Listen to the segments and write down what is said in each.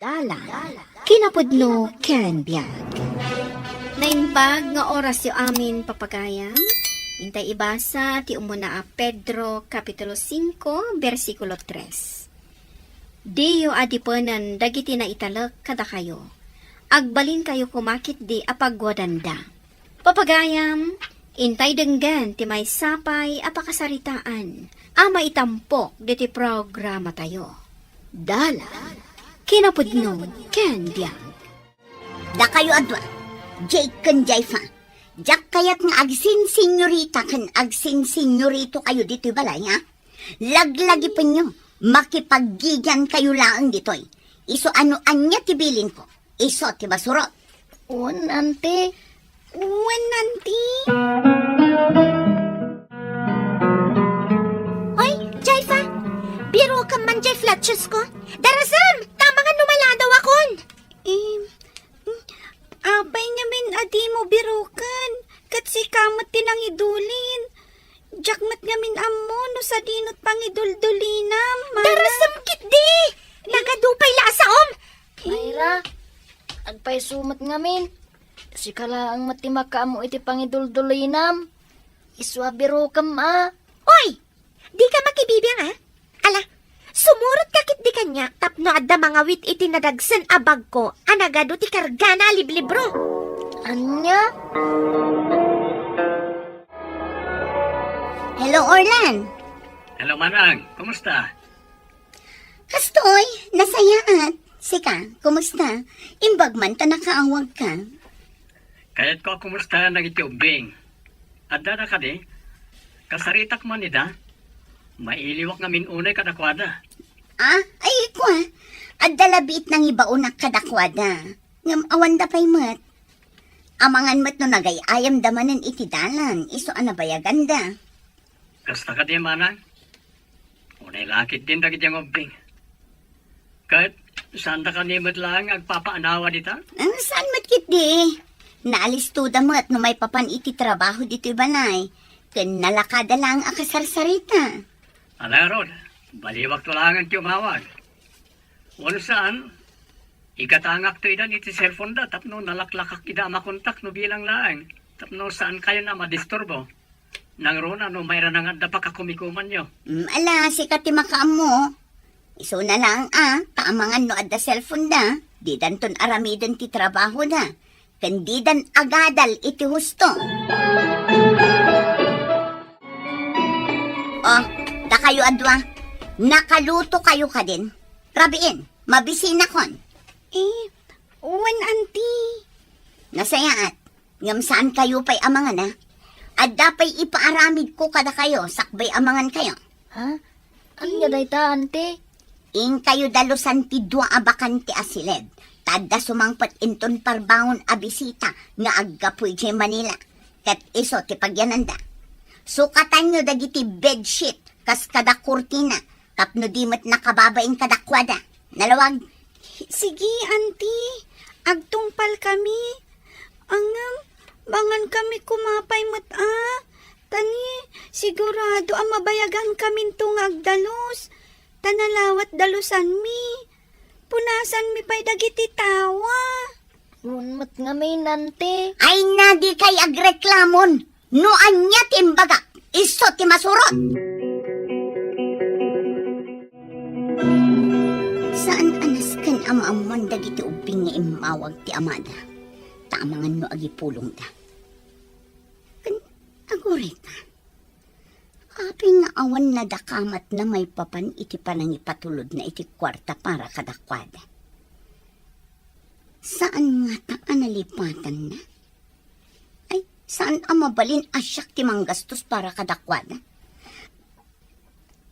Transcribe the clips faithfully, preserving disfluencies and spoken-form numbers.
Dalan, kinapudno ken biag. Naimbag nga orasyo amin, papagayam. Intay ibasa ti umuna a Pedro, Kapitulo singko, bersikulo tres. Diyo adipenen dagiti naitalek kadakayo. Agbalinkayo koma ketdi a pagwadanda. Papagayam, intay denggen ti maysa pay a pakasaritaan a maitampok ditoy programatayo. Dalan, kinapudno ken biag. Dakayo a dua, Jake ken Jaifa. Diak kayat nga agsinsinyorita ken agsinsinyorito kayo ditoy balay, ha? Laglagipenyo, makipaggigian kayo laeng ditoy. Isu a no ania ti bilinko, isu ti masurot. Wen, Auntie. Wen, Auntie. Oy, Jaifa! Birokem man jay flatsyosko. Darasem! Tama nga numaladaw akon! Em, apay ngamin a dimo biroken? Ket sika met ti nangidulin. Diak met ngamin ammo no sadino ti pangiduldulinam, Mayra. Darasem ketdi! Nagadu pay la a saom! Mayra, agpayso met ngamin. Sika laeng met ti makaammo iti pangiduldulinam. Isu a birokem a. Oy! Dika makibibiang, a? Ala, sumurotka ketdi kaniak tapno adda mangawit iti nadagsen a bagko a nagadu ti kargana a liblibro. Ania? Hello, Orlan. Hello, Manang. Kumusta? Kastoy, nasayaat. Sika, kumusta? Imbag man ta nakaawagka. Kayatko a kumustaen dagiti ubbing. Addada kadi? Kasaritak man ida? Mailiwak ngamin unay kadakuada. Ah, ay, kua. Adda labiit nangibaonak kadakuada. Ngem awanda pay met. Amangan met no nagay-ayamda manen iti dalan, isu a nabayaganda. Kasta kadi, Manang? Unay la ketdin dagiti angubbing. Ket, saanda kadi met laeng nga agpapaanawa dita? Ah, saan met ketdi? Naalistoda met no maipapan iti trabaho ditoy balay, ken nalakada laeng a kasarsarita. Ala ngarud, baliwakto laengen ti umawag. Wenno saan, igatangakto idan iti cellphone da tapno nalaklakak ida a makontak no bilang laeng, tapno saankayon a madisturbo. Nangruna no mayra nga adda pakakumikumanyo. Mm, ala, sika ti makaammo. Isuna laeng a, ta amangan no adda cellphone da, didanton aramiden ti trabaho da, ken didan agadal iti husto. Oh, dakayo a dua, nakaluto kayo kadin. Rabiin, mabisinakon. Eh, wen, Auntie. Nasayaat. Ngem saan kayo pay a mangana? Adda pay ipaaramidko kadakayo sakbay a mangan kayo. Ha? Ania dayta, Auntie? Inkayo dalusan ti dua a bakante a siled, ta adda sumangpet inton parbangon a bisita nga aggapu idiay Manila, ket isu ti pagyananda. Sukatanyo dagiti bedsheet kas kada kurtina, tapno di met nakababain kadakuada. Nalawag? Sige, Auntie. Agtungpalkami. Ngem, mangankami koma pay met a. Ta ni, sigurado a mabayagankaminto nga agdalus. Ta nalawat dalusanmi. Punasanmi pay dagiti tawa. Wen met ngamin, Auntie. Ay na, dikay agreklamon. No ania ti imbagak, isu ti masurot. Saan a nasken a maammuan dagiti ubbing nga immawag ti amada, ta amangan no agipulongda. Ken, agurayka, apay nga awan nadakamatna maipapan iti panangipatulodna iti kuarta para kadakuada? Saan ngata a nalipatanna? Ay, saan a mabalin a siak ti manggastos para kadakuada?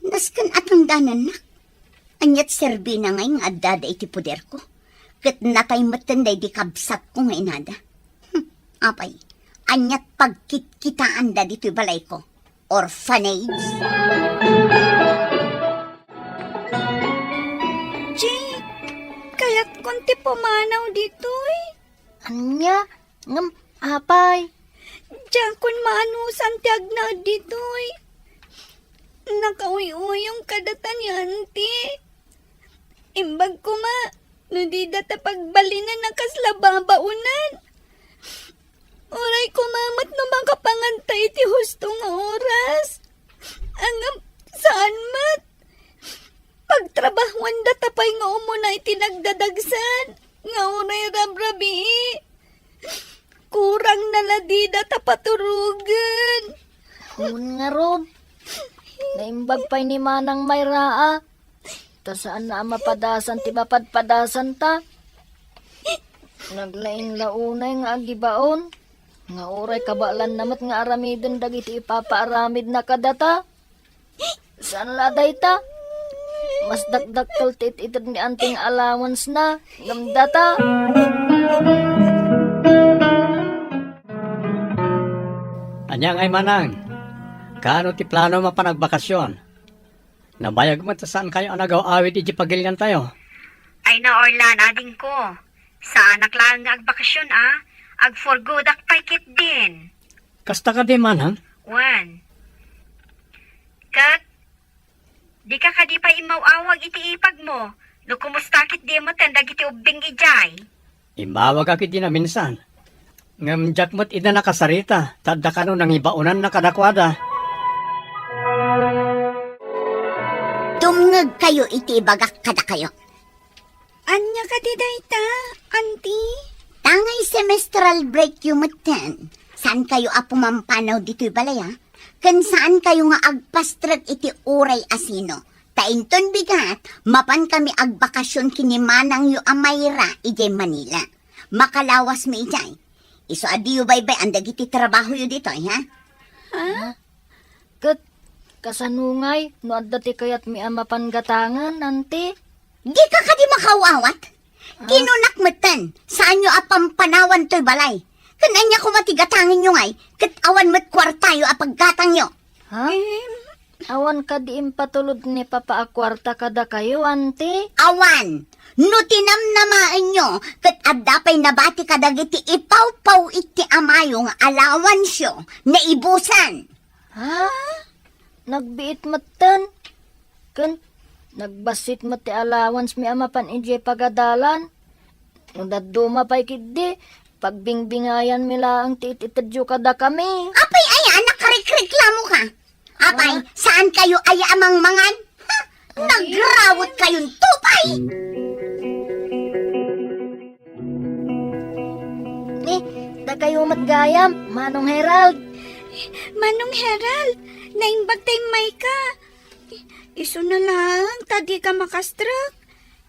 Nasken a tangdanannak. Aniat serbina ngay nga addada iti poderko? Ket natay metten daydi kabsatko nga inada. Hmm, apay, aniat pagkitkitaanda ditoy balayko? Orphanage? Jake, kayatkon ti pumanaw ditoy. Ania? Ngem, apay? Diakon maanusan ti agnaed ditoy. Nakauy-uyong kadata ni Auntie. Imbag koma, no dida ta pagbalinen a kasla babaonan. Uray koma met no makapanganta iti husto nga oras. Ngem saan met. Pagtrabahuandata pay nga umuna iti nagdadagsan nga uray rabrabii. Kurangna la didata paturogen. Ngem ngarud, naimbag pay ni Manang Mayra a. Ta saanna a mapadasan ti mapadpadasanta. Naglaing la unay nga agibaon, nga uray kabaelanna met nga aramiden dagiti ipapaaramidna kadata. Saan la a dayta? Mas dakdakkel ti it-ited ni Auntie nga allowance-na, ngem data. Ania ngay, Manang? Kaano ti plano mapan agbakasyon? Nabayag met ta saankayo a nagaw-awid idiay pagiliantayo. Ay na, Orlan, adingko. Saanak laeng nga agbakasyon, a. Agforgodak pay ketdin. Kasta kadi, Manang? Wen. Ket, dika kadi pay immaw-awag iti ipagmo, no kumusta ketdi metten dagiti ubbing idiay? Immawagak iti naminsan. Ngem diak met ida nakasarita, ta adda kano nangibaonanna kadakuada. Dumngegkayo iti ibagak kadakayo. Ania kadi dayta, Auntie? Ta ngay semestral break-yo metten, saankayo a pumampanaw ditoy balay, a? Ken saankayo nga agpastrek iti uray a sino. Ta inton bigat, mapankami agbakasyon ken ni manangyo a Mayra idiay Manila. Makalawasmi idiay. Isu a diyo baybay-an dagiti trabahoyo ditoy, ha? Ha? Ket kasano ngay no adda ti kayatmi a mapan gatangen, Auntie? Dika kadi makaw-awat? Ah. Kinunak metten, saanyo a pampanawan toy balay. Ken ania koma ti gatangenyo ngay, ket awan met kuartayo a paggatangyo. Ha? Em. Awan kadi impatulod ni Papa a kuarta kadakayo, Auntie? Awan. No tinamnamaenyo, ket adda pay nabati kadagiti ipawpaw iti amayo nga allowance-yo, naibusan. Ha? Nagbiit metten? Ken nagbassit met ti allowance-mi a mapan idiay pagadalan? No dadduma pay ketdi, pagbingbingayanmi laeng ti it-itedyo kadakami. Apay aya a nakarikreklamoka? Apay, ah, saankayo aya a mangmangan? Ha? Ay. Nagrawetkayon to pay! Ni, dakayo met gayam, Manong Herald. Manong Herald, naimbag ta immayka. Isuna laeng ta dika makastrek.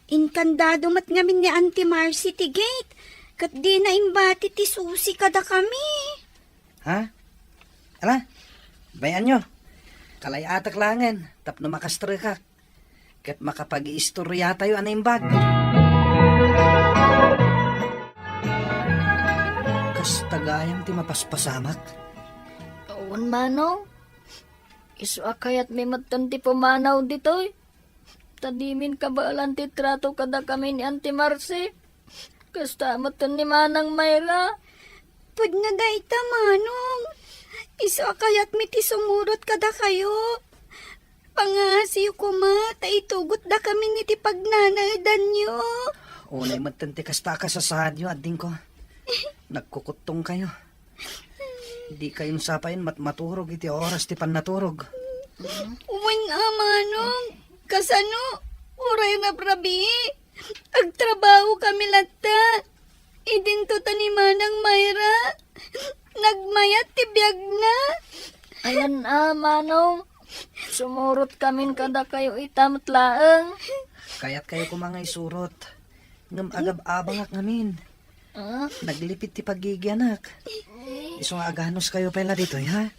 Inkandado met ngamin ni Auntie Marcy ti gate, ket dina imbati ti susi kadakami. Ha? Ala, bay-anyo. Kalay-atak laengen tapno makastrekak. Ket makapag-iistoriatayo a naimbag. Kasta gayam ti mapaspasamak. Wen, Manong. Isu a kayatmi metten ti pumanaw ditoy. Ta dimin kabaelan ti trato kadakami ni Auntie Marcy. Kasta metten ni Manang Mayra. Pudno dayta, Manong. Isu a kayatmi ti sumurot kadakayo. Pangaasiyo koma ta itugotdakamin iti pagnanaedanyo. Unay metten ti kasta a kasasaadyo, adingko. Nagkukuttongkayo. Dikayon sapayen matmaturog iti oras ti pannaturog. Wen a, Manong, kasano? Uray rabrabii, agtrabahokami latta. Idinto ta ni Manang Mayra, nagmayat ti biagna. Ayan a, Manong, sumurotkamin kadakayo ita met laeng. Kayatkayo koma nga isurot. Ngem agab-abangak ngamin. Ah? Naglipit ti paggigianak. Isu nga aganuskayo pay la ditoy, ha?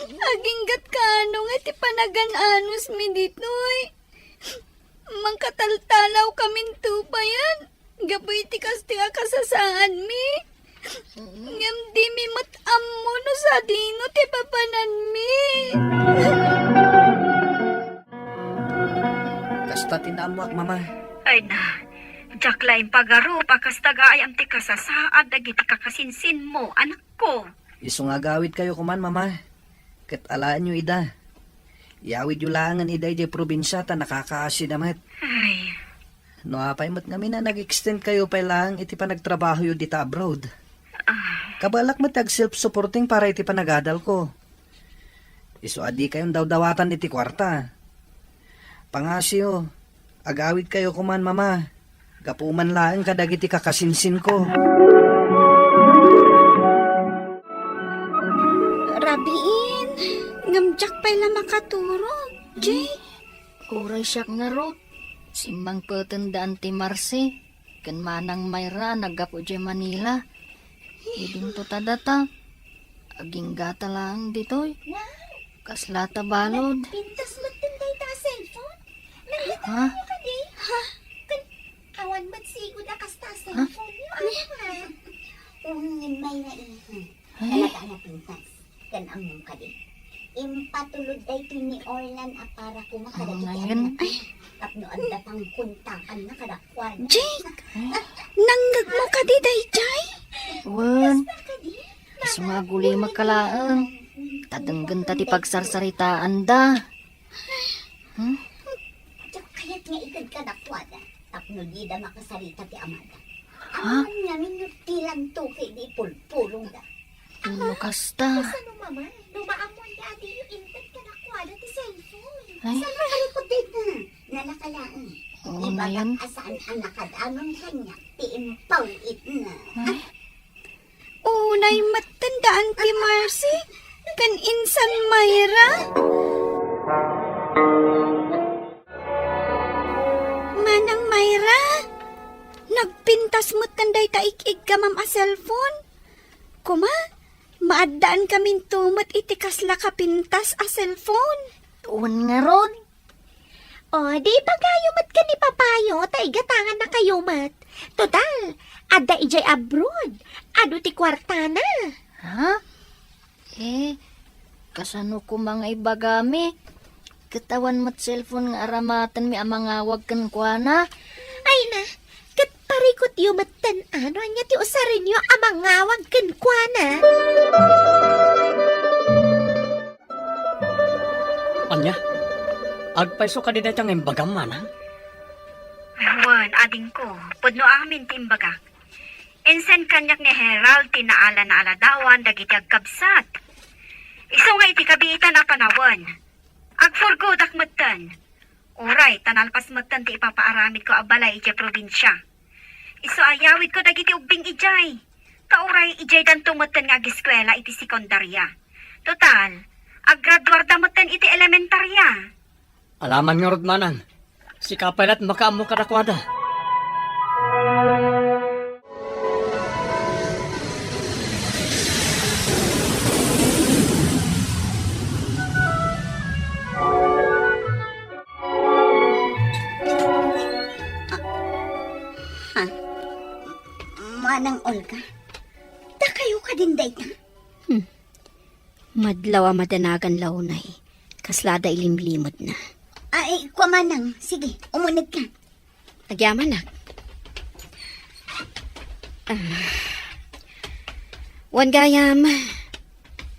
Agingga't kaano nga ti panagan-anusmi ditoy? Mangkataltalawkaminto payen gapu iti kastoy a kasasaadmi. Ngem dimi met ammo no sadino ti papananmi. Kasta ti naammoak, Mama. Ay na, diak la impagarup a kasta gayam ti kasasaad dagiti kakasinsinmo, anakko. Isu nga agawidkayo koman, Mama, ket alaenyo ida. Iyawidyo laengen ida idiay probinsia ta nakakaasida met. Ay. No apay met ngamin a nag-extend kayo pay laeng iti panagtrabahoyo dita abroad? Kabalak met ti ag-self-supporting para iti panagadalko. Isu a di kayon dawdawatan iti kuarta. Pangasiyo, agawid kayo koman, Mama. Gapu man laeng kadagiti kakasinsinko. Rabiin, ngem diak pay la makaturog, Jake. Uray siak ngarud, simmangpeten da Auntie Marcy ken Manang Mayra a naggapu idiay Manila. Idinto ta data, agingga ta laeng ditoy. Kasla ta balud. Pintas met dayta a cellphone. Ha? Nagdatayo kadi? Ha? Ken awan met sigud a kasta a cellphone. Ano nga? Ungin may naiha. Ay. Talaga a napintas. Ken ammom kadi, impatulod daytoy ni Orlan a para koma kadagiti annakna. Tapno adda pangkontakanna kadakuada. Jake! Nangngegmo kadi daydiay? Wen, isu nga agulimek ka laeng. Ta denggenta ti pagsarsaritaanda. Hmm? Diak kayat nga ited kadakuada tapno dida makasarita ti amada. Ha? Awan ngamin no dilanto ket di ipulpulongda. No kasta. Kasano, Mama? No maammoanda a diyo inted kadakuada ti cellphone. Ay. Saan makarikot dayta? Nalaka laeng. Oo, ibagak ngayon a saan a nakadamag kaniak ti impaw-itna. Ay. Unay metten da Auntie Marcy ken insan Mayra. Manang Mayra, nagpintas metten dayta ik-iggamam a cellphone. Koma, maaddaan kaminto met iti kasla kapintas a cellphone. Wen ngarud. O, di ipagayo met ken ni papayo ta igatangannakayo met. Total, adda idiay abroad. Adu ti kuartana. Ha? Eh, kasano koma nga ibagami? Ket awan met cellphone nga aramatenmi a mangawag kenkuana. Ay na, ket parikutyo metten a no ania ti usarenyo a mangawag kenkuana. Ania? Agpayso kadi dayta nga imbagam, manang? Wen, adingko, pudno amin ti imbagak. Insen kaniak ni Gerald ti naala-naaladawan dagiti agkabsat. Isu nga iti kabiitan a panawen, agfurgodak metten. Uray, ta nalpas metten ti ipapaaramidko a balay idiay probinsia. Isu a yawidko dagiti ubbing idiay. Ta uray idiaydanto metten nga ageskuela iti sekundaria. Total, aggraduarda metten iti elementaria. Alaman ngarud, manang. Sika pay laeng makaammo kadakuada. Ha? Manang Olga? Dakayo kadin dayta? Hmm. Madlaw a madanagan la unay, kasla adda ilimlimedna. Ay, kua manang. Sige, umunegka. Agyamanak. Ah. Wen gayam,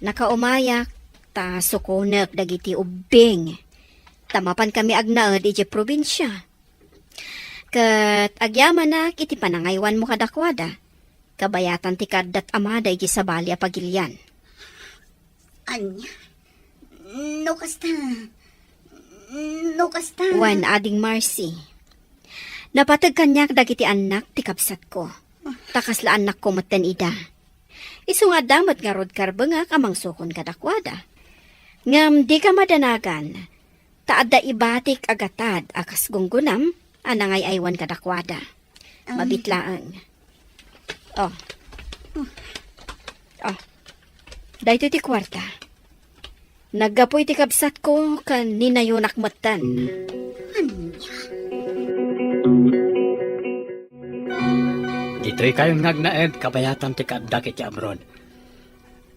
nakaumayak ta sukonek dagiti ubbing. Ta mapankami agnaed idiay probinsia. Ket agyamanak iti panangaywanmo kadakuada. Kabayatan ti kaaddat amada idiay sabali a pagilian. Ania? No kasta, no kasta. Wen, Ading Marcy. Napateg kaniak dagiti annak ti kabsatko. Ta kasla annakko metten ida. Isu nga adda met ngarud karbengak a mangsukon kadakuada. Ngem dika madanagan, ta adda ibatik a gatad a kas gunggonam a nangay-aywan kadakuada. Mabit laeng. Oh. Oh. Daytoy ti kuarta. Naggapu iti kabsatko ken ninayonak metten. Ania? Ditoy kayon nga agnaed kabayatan ti kaaddak iti abroad.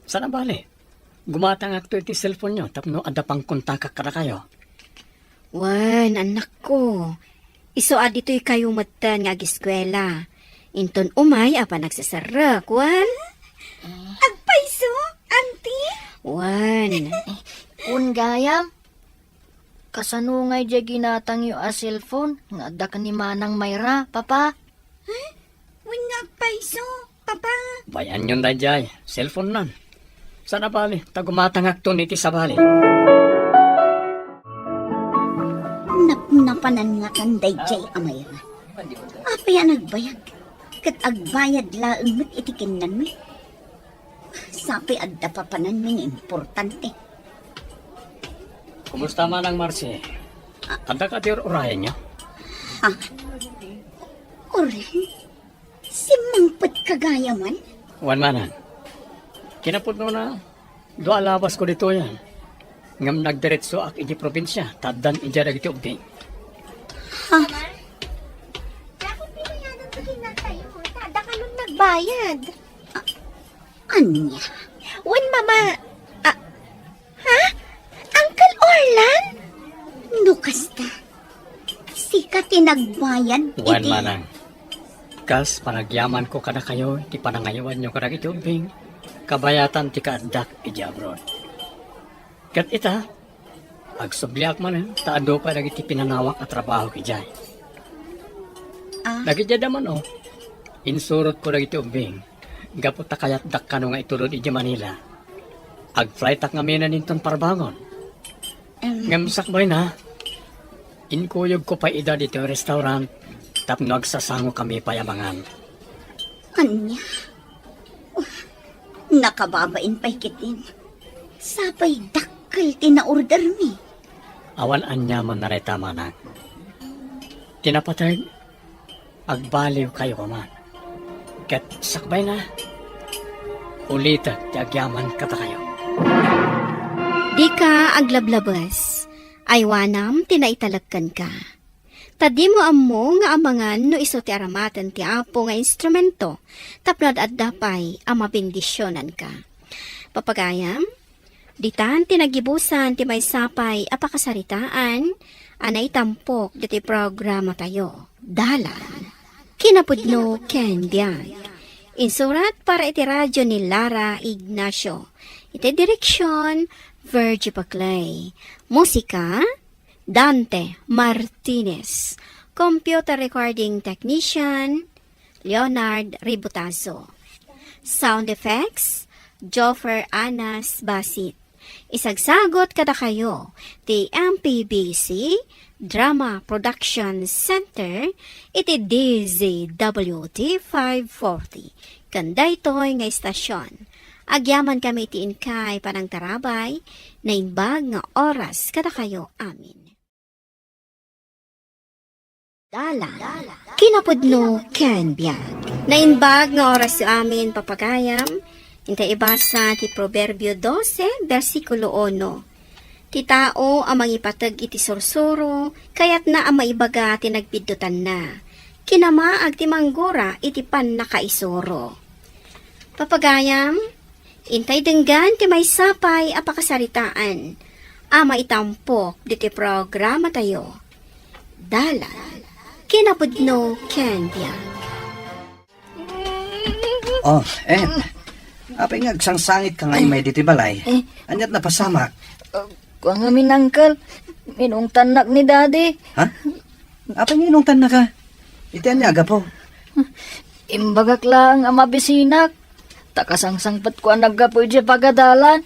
Saan a bale, gumatangakto iti cellphone-yo tapno adda pangkontakak kadakayo. Wen, annakko. Isu a ditoy kayo metten nga ageskuela. Inton umay a panagseserrek, wen? Agpayso, Auntie? Wen. Kun gayam? Kasano ngay diay ginatangyo a cellphone nga adda ken ni Manang Mayra, Papa? Wen nga agpayso, Papa. Bay-anyon daydiay, cellphone-nan. Saan a bali, ta gumatangakton iti sabali. Napnapanan ngatan daydiay a Mayra. Apay a nagbayag? Ket agbayad laeng met iti kinnanmi. Sapay adda papananmi nga importante. Kumusta Manang Marci? Adda kadi ur-urayenyo? Ha? Uray? Simmangpetka gayam? Wen Manang. Kinapudnona, dua a labasko ditoyen. Ngem nagdiretsoak iti probinsia, ta addan idiay dagiti ubbing. Ha? Diakon binayadan ti kinnantayo, ta adda kanon nagbayad. Ania? Wen, Mama. Ah, ha? Uncle Orlan? No kasta, sika ti nagbayad iti Wen Manang. Kas panagyamanko kadakayo iti panangayowanyo kadagiti ubbing, kabayatan ti kaaddak idiay abroad. Ket ita, agsubliak manen ta adu pay dagiti pinanawak a trabaho idiay. Ah. Dagiti adda man, o, insurotko dagiti ubbing. Gapu ta kayatdak kano nga itulod idiay Manila. Agflightak ngamin inton Parbangon. Em. Ngem sakbayna, inkuyogko pay ida ditoy restaurant tapno agsasangokami pay a mangan. Ania? Nakababain pay ketdin. Sapay dakkel ti naordermi. Awan aniaman dayta, Manang. Ti napateg, agbaliwkayo koma. Ket sakbayna, ulitek ti agyaman kadakayo. Dika aglablabes, aywanam ti naitalek kenka. Ta dimo ammo nga amangan no isu ti aramaten ti Apo nga instrumento tapno ad-adda pay a mabendisionanka. Papagayam, ditan ti naggibusan ti maysa pay a pakasaritaan a naitampok ditoy programatayo. Dalan, kinapudno ken biag. Insurat para iti radio ni Lara Ignacio. Iti direksion, Virgie Paclay. Musika, Dante Martinez. Computer recording technician, Leonard Ributazo. Sound effects, Joffer Anas Basit. Isagsagot kadakayo ti M P B C Drama Production Center iti D Z W T five forty. Ken daytoy nga istasyon, agyamankami iti inkay panangtarabay, naimbag nga oras kadakayo amin. Dalan, kinapudno ken biag. Naimbag nga orasyo amin, papagayam. Intay ibasa ti Proverbio dose, bersikulo uno. Ti tao a mangipateg iti sursuro, kayatna a maibaga ti nagbiddutanna. Kinamaag ti manggura iti pannakaisuro. Papagayam, intay denggan ti maysa pay a pakasaritaan a maitampok ditoy programatayo. Dalan, kinapudno ken biag. Oh, Ed. Apay nga agsangsangit ka nga imay ditoy balay? Eh. Aniat napasamak? Uh, kua ngamin, Uncle. Inungtannak ni Daddy. Ha? Apay nga inungtannaka? Iti ania a gapu? Imbagak laeng a mabisinak. Ta kasangsangpetko a naggapu idiay pagadalan.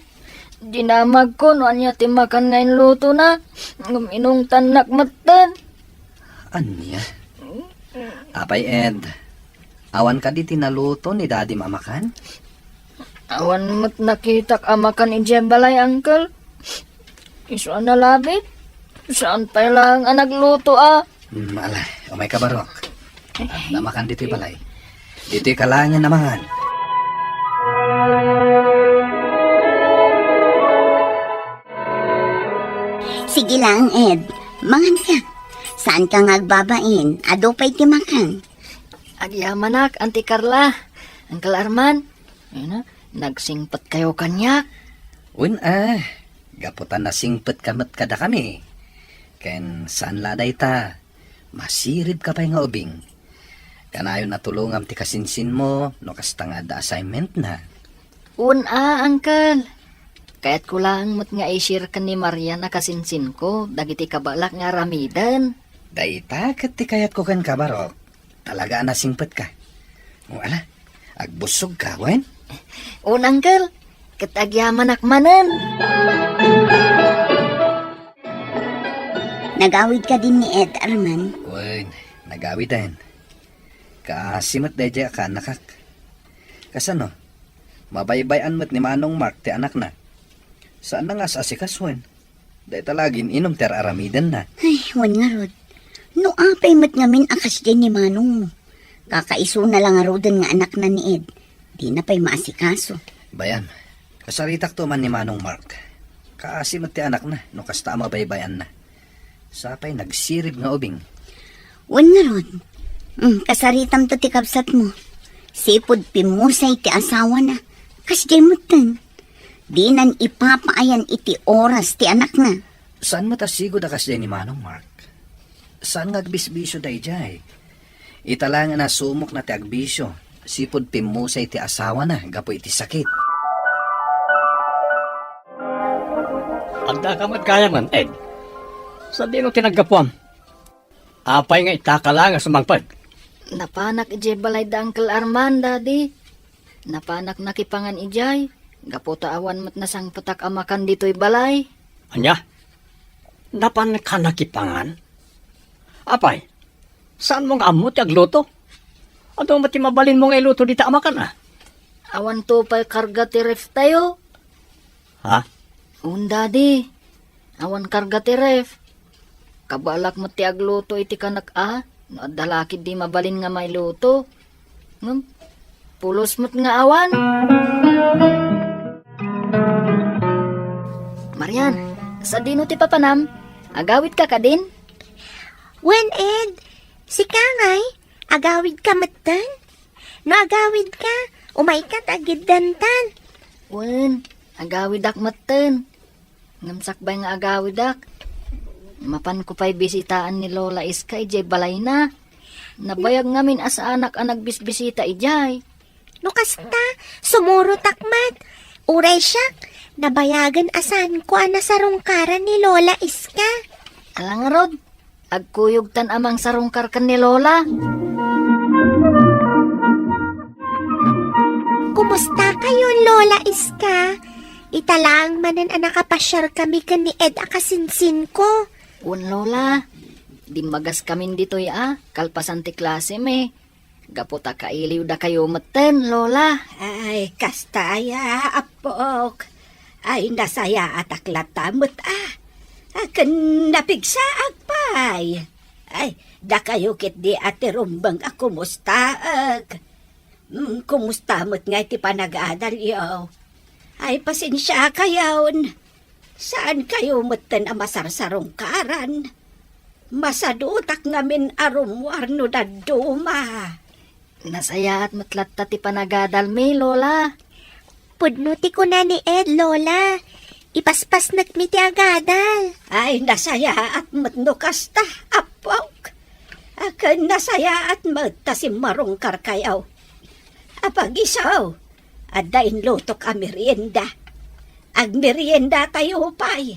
Dinamagko no ania ti makan nga inlutona. Ngem inungtannak metten. Ania? Apay, Ed, awan kadi ti naluto ni Daddy a makan? Awan met nakitak a makan idiay balay, Uncle. Isu a nalabit. Saan pay laeng a nagluto, a? Hmm, ala, umayka, barok. Adda makan ditoy balay. Ditoyka laengen a mangan. Sige laeng, Ed. Manganka. Saanka nga agbabain. Adu pay ti makan. Agyamanak, Auntie Carla. Uncle Arman. Ayna, nagsingpetkayo kaniak. Wen a, gapu ta nasingpetka met kadakami. Ken saan la dayta, masiribka pay nga ubing. Kanayon a tulongam ti kasinsinmo no kasta nga adda assignmentna. Wen a, Uncle. Kayatko laeng met nga i-share ken ni Marian a kasinsinko dagiti kabaelak nga aramiden. Dayta ket ti kayatko kenka, Barok. Talaga a nasingpetka. O, ala, agbussogka, wen? Un, Uncle, ket agyamanak manen. Nagawidka din ni Ed, Arman? Wen, nagawiden. Kaasi met daydiay a kaannakak. Kasano? Mabaybay-an met ni Manong Mark ti anakna. Saanna nga as-asikasoen. Dayta la agin-inum ti ar-aramidenna. Ay, wen ngarud. No apay met ngamin a kasdiay ni manongmo. Kakaisuna la ngaruden nga anakna ni Ed. Dina pay maasikaso. Bay-am, kasaritakto man ni Manong Mark. Kaasi met ti anakna no kasta a mabaybay-anna. Sapay nagsirib nga ubing. Wen ngarud. Mm, kasaritamto ti kabsatmo. Sipud pimmusay ti asawana. Kasdiay metten. Dinan ipapaayan iti oras ti anakna. Saan met a sigud a kasdiay ni Manong Mark? Saan nga agbisbisio daydiay? Ita laeng a nasumokna ti agbisio, sipud pimmusay ti asawana gapu iti sakit. Addaka met gayamen, Ed. Sadino ti naggapuam? Apay nga itaka laeng a sumangpet? Napanak idiay balay da Uncle Arman, Daddy. Napanak nakipangan idiay, gapu ta awan met nasangpetak a makan ditoy balay. Ania? Napanka nakipangan? Apay, saanmo nga ammo ti agluto? Adu met ti mabalinmo nga iluto dita a makan, a? Awanto pay karga ti ref tayo. Ha? Un, Daddy. Awan karga ti ref. Kabaelak met ti agluto iti kanak a, no adda la ketdi mabalin nga mailuto. Ngem, pulos met nga awan. Marian, sadino ti papanam? Agawidka kadin? Wen, Ed. Sika ngay, agawidka metten? No agawidka, umayka ta agiddantan. Wen, agawidak metten. Ngem sakbay nga agawidak, mapanko pay bisitaan ni Lola Iska idiay balayna. Nabayag ngamin a saanak a nagbisbisita idiay. No kasta, sumurotak met. Uray siak, nabayagen a saanko a nasarungkaran ni Lola Iska. Ala ngarud, agkuyogtan a mangsarungkar ken ni Lola. Kumusta kayo, Lola Iska? Ita laeng manen a nakapasiar kami ken ni Ed a kasinsinko. Wen, Lola, dimmagas kamin ditoy a, kalpasan ti klase mi. Gapu ta kailiw dakayo metten, Lola. Ay, kasta aya, appok. Ay, nasayaatak latta met a. A, ken napigsaak pay. Ay, dakayo ketdi a ti rumbeng a kumustaek. Mm, kumusta met ngay ti panagadalyo? Ay, pasensiakayon. Saankayo metten a masarsarungkaran. Masadutak ngamin a rummuar no dadduma. Nasayaat met latta ti panagadalmi, Lola. Pudno ti kuna ni Ed, Lola. Ipaspasnekmi ti agadal. Ay, nasayaat met no kasta, appok. A, ken nasayaat met ta simmarungkarkayo. Apagiso, adda inlutok a merienda. Agmeriendatayo pay,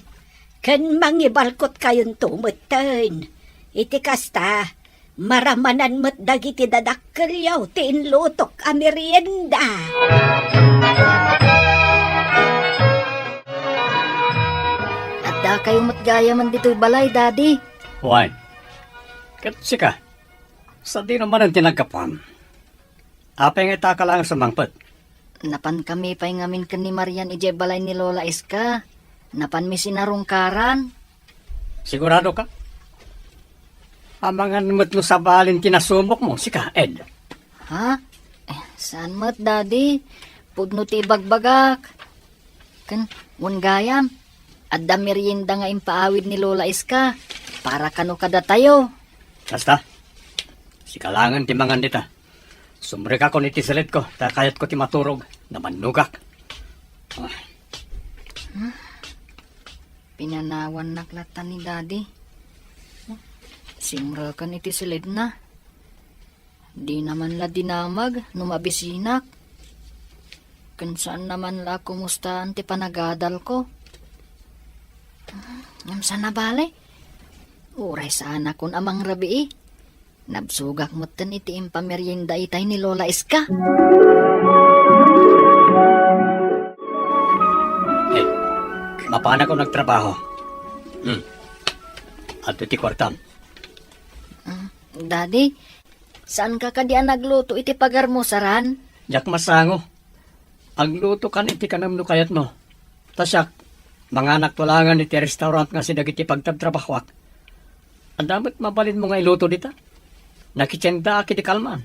ken mangibalkotkayonto metten. Iti kasta, maramanan met dagiti dadakkelyo ti inlutok a merienda. Addakayo met gayamen ditoy balay, Daddy. Wen. Ket sika, sadino manen ti naggapuam? Apay nga itaka laeng sumangpet? Napankami pay ngamin ken ni Marian idiay balay ni Lola Iska. Napanmi sinarungkaran. Sigurado ka? Amangan met no sabalin ti nasumokmo, sika, Ed. Ha? Eh, saan met, Daddy? Pudno ti ibagbagak. Ken, wen gayam, adda merienda nga impaawid ni Lola Iska para kano kadatayo. Kasta, sika laengen ti mangan dita. Sumrekakon iti siledko, ta kayatko ti maturog. Namannogak. Ah. Pinanawannak latta ni Daddy. Simrekan iti siledna. Dina man la dinamag no mabisinak. Ken saan naman la a kumustaan ti panagadalko. Ngem saan a bale? Uray saanakon a mangrabii. Nabsogak metten iti impamerienda itay ni Lola Iska. Eh, mapanakon agtrabaho. Hmm. Adto ti kuartam. Ah, Daddy, saanka kadi a nagluto iti pagarmusaran? Diak masango. Aglutokan iti kanem no kayatmo. Ta siak, manganakto laengen iti restaurant nga asideg iti pagtrabtrabahoak. Adda met mabalinmo nga iluto dita? Nakitiendaak iti kalman.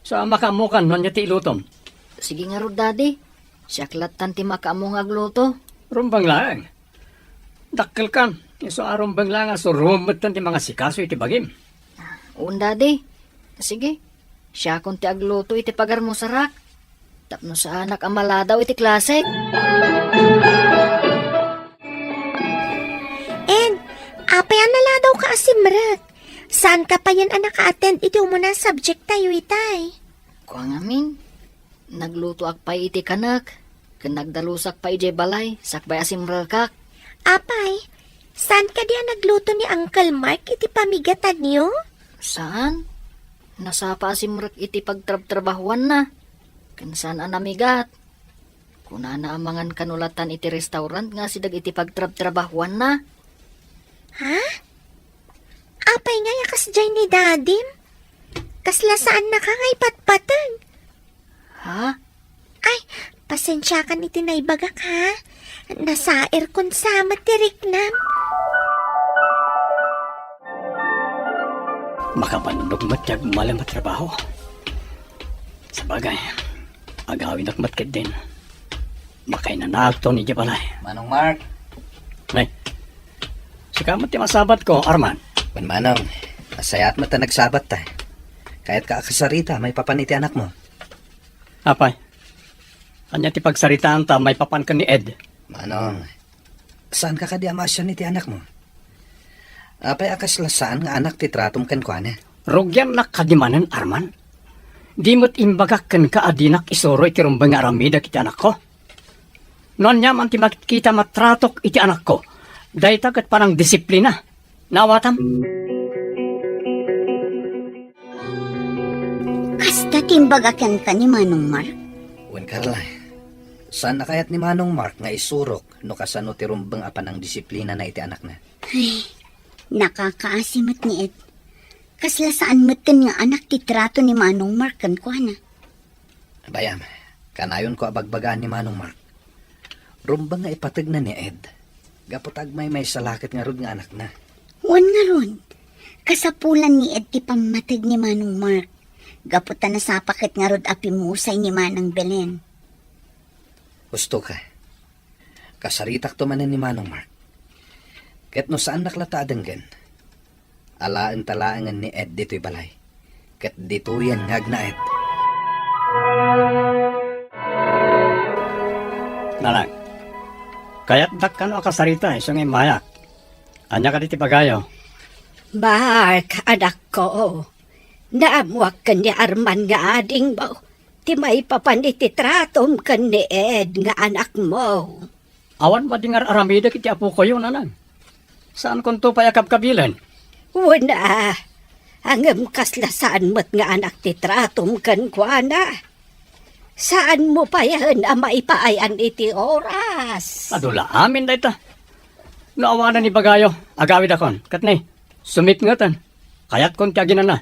Sa makaammokan no ania ti ilutom. Sige ngarud, Daddy. Siak lattan ti makaammo nga agluto. Rumbeng laeng. Dakkelkan. Isu a rumbeng laeng a surom metten ti mangasikaso iti bagim. Un, Daddy. Sige. Siakon ti agluto iti pagarmusarak. Tapno saanak a maladaw iti klasek. Ed, apay a naladawka a simrek? Saanka payen a naka-attend iti umuna a subject tayo itay? Kua ngamin, naglutoak pay iti kanek, ken nagdalusak pay idiay balay, sakbay a simrekak. Apay, saan kadi a nagluto ni Uncle Mark iti pamigatanyo? Saan? Nasapa a simrek iti pagtrabtrabahuanna. Ken saan a namigat. Kunana a mangan kano lattan iti restaurant nga asideg iti pagtrabtrabahuanna. Ha? Apay ngay a kasdiay ni dadim? Kasla saannaka nga ipatpateg. Ha? Ay, pasensiakan iti naibagak, ha? Nasairkon sa met ti riknam. Makabannog met ti agmalem a trabaho. Sabagay, agawidak met ketdin. Makainanaagton idiay balay. Manong Mark. Ay, sika met ti masabatko, Arman. Wen, Manong, nasayaat met ta nagsabatta. Kayatka a kasarita maipapan iti anakmo. Apay, ania ti pagsaritaanta maipapan ken ni Ed? Manong, saanka kadi a maasian iti anakmo? Apay a kasla saan nga anak ti tratom kenkuana? Rugiannak kadi manen, Arman? Di met imbagak kenka a dinak isuro iti rumbeng nga aramidek iti anakko? No ania man ti makitkitam a tratok iti anakko, dayta ket panangdisiplina. Naawatam? Kasta ti imbaga kenka ni Manong Mark? Wen, Carla, saan a kayat ni Manong Mark nga isurok no kasano ti rumbeng a panangdisiplinana iti anakna. Ay, nakakaasi met ni Ed. Kasla saan metten nga anak ti trato ni Manong Mark kenkuana. Bay-am, kanayonko a bagbagaan ni Manong Mark. Rumbeng nga ipategna ni Ed, gapu ta agmaymaysa la ket ngarud nga anakna. Wen ngarud, kasapulan ni Ed ti pammateg ni Manong Mark, gapu ta nasapa ket ngarud a pimmusay ni Manang Belen. Husto ka. Kasaritakto manen ni Manong Mark. Ket no saannak latta a denggen, alaenta laengen ni Ed ditoy balay, ket ditoyen nga agnaed. Nanang, kayatdak kano a kasarita isu nga immayak. Ania kadi ti ibagayo? Mark, anakko, naammoak ken ni Arman nga adingmo ti maipapan iti tratom ken ni Ed nga anakmo. Awan madi nga ar-aramidek iti apokoyo, Nanang. Saankonto pay a kabkabilen. Wen a, ngem kasla saan met nga anak ti tratom kenkuana. Saanmo payen a maipaay-an iti oras. Adu la amin dayta. No awanen ibagayo, agawidakon. Ket ni, sumipngeten. Kayatkon ti aginana.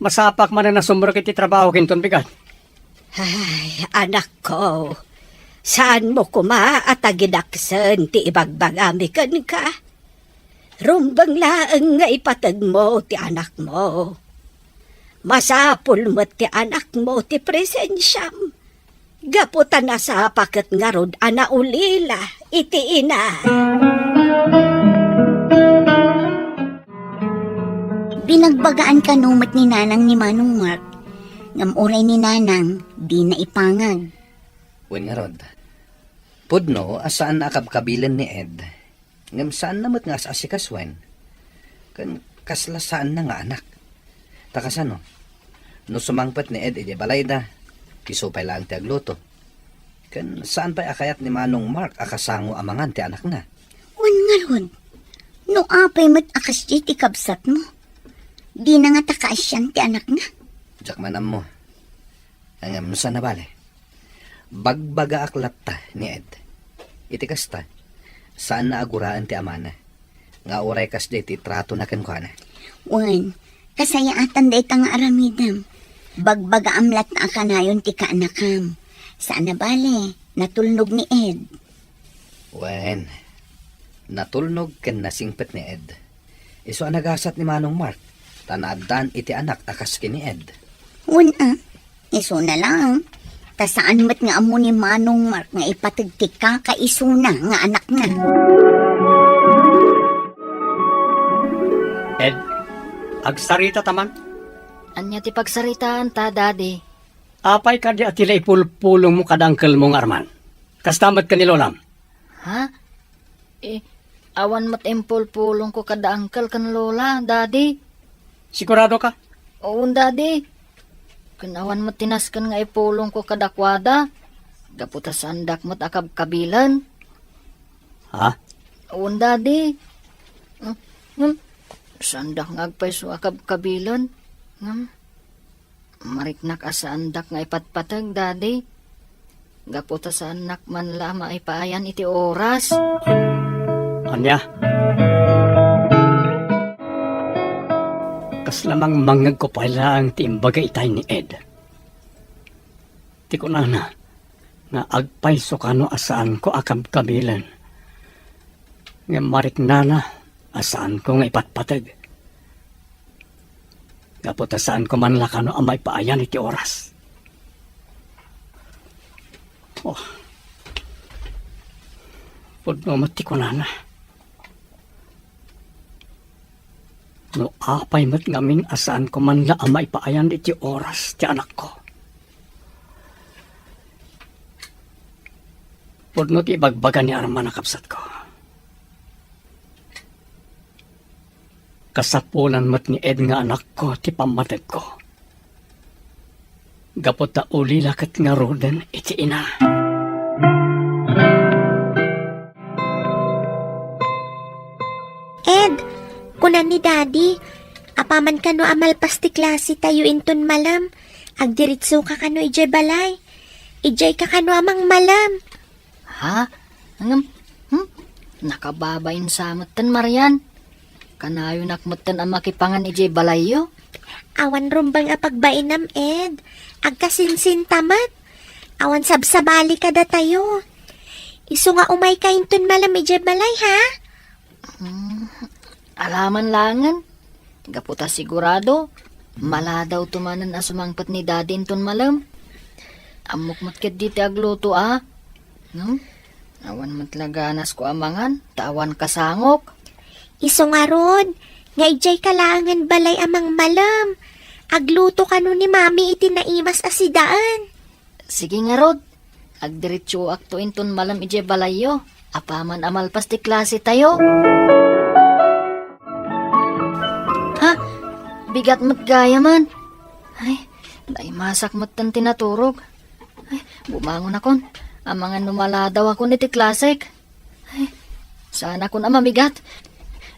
Masapak manen a sumrek iti trabaho ken inton bigat. Ay, anakko, saanmo koma a tagidaksen ti ibagbagami kenka. Rumbeng laeng nga ipategmo ti anakmo. Masapul met ti anakmo ti presensiam. Gapu ta nasapa ket ngarud a naulila iti ina. Binagbagaan kano met ni Nanang ni Manong Mark, ngem uray ni Nanang, dina ipangag. Wen ngarud, pudno a saan a kabkabilen ni Ed. Ngem saanna met nga as-asikasuen. Ken kasla saanna nga anak. Ta kasano? No sumangpet ni Ed idiay balayda, isu pay laeng ti agluto. Ken saan pay a kayat ni Manong Mark a kasango a mangan ti anakna? Wen ngarud, no apay met a kasdi ti kabsatmo, dina ngata kaasian ti anakna? Diak man ammo. Ngem saan a bale. Bagbagaak latta ni Ed. Iti kasta, saanna a guraen ti amana nga uray kasdi ti tratona kenkuana. Wen, kasayaatan dayta nga aramidem. Bagbagaam latta a kanayon ti kaanakam. Saan a bale, natulnog ni Ed. Wen, natulnog ken nasingpet ni Ed. Isu a nagasat ni Manong Mark, ta naaddan iti anak a kas ken ni Ed. Wen a, isuna laeng. Ta saan met nga ammo ni Manong Mark nga ipateg ti kakaisuna nga anakna. Ed, agsarita ta man. Ania ti pagsaritaanta, Daddy? Apay kadi a ti la ipulpulongmo kada angkelmo nga Arman? Kasta met ken ni Lolam? Ha? Eh, awan met impulpulongko kada angkel ken Lola, Daddy. Sigurado ka? Wen, Daddy. Ken awan met ti nasken nga ipulongko kadakuada. Gapu ta saandak met a kabkabilen. Ha? Wen, Daddy. Hmm, hmm. Saandak nga agpayso a kabkabilen. Hmm. Mariknak a saandak nga ipatpateg, Daddy. Gapu ta saannak man la a maipaayan iti oras. Ania? Kasla mangmangngegko pay laeng ti imbaga itay ni Ed. Ti kunana nga agpayso kano a saanko a kabkabilen. Ngem mariknana a saanko nga ipatpateg. Gapu ta saanko man la kano a maipaayan iti oras. Oh. Pudno met ti kunana. No apay met ngamin a saanko man la a maipaayan iti oras ti anakko. Pudno ti ibagbaga ni Arman a kabsatko. Kasapulan met ni Ed nga anakko ti pammategko. Gapu ta ulila ket ngaruden iti ina. Ed, kuna ni Daddy, apaman kano a malpas ti klase tayo inton malem, agdiritso ka kano idiay balay. Idiay ka kano a mangmalem. Ha? Ngem, hmm? Nakababain sa metten, Marian. Kanayonak metten a makipangan idiay balayyo. Awan rumbeng a pagbainam, Ed. Agkasinsinta met. Awan sabsabali kadatayo. Isu nga umayka inton malem idiay balay, ha? Hmm, alaman laengen. Gapu ta sigurado, maladaw to manen a sumangpet ni Daddy inton malem. Ammok met ketdi ti agluto a. No? Awan met la ganasko a mangan, ta awan kasangok. Isu ngarud, nga idiay ka laengen balay a mangmalem. Agluto kano ni Mami iti naimas a sidaen. Sige ngarud, agdiretsoakto inton malem idiay balayyo, apaman a malpas ti klase tayo. Ha? Bigat met gayamen. Ay, naimasak metten ti naturog. Ay, bumangonakon. Amangan no maladawakon iti klasek. Ay, saanakon a mamigat.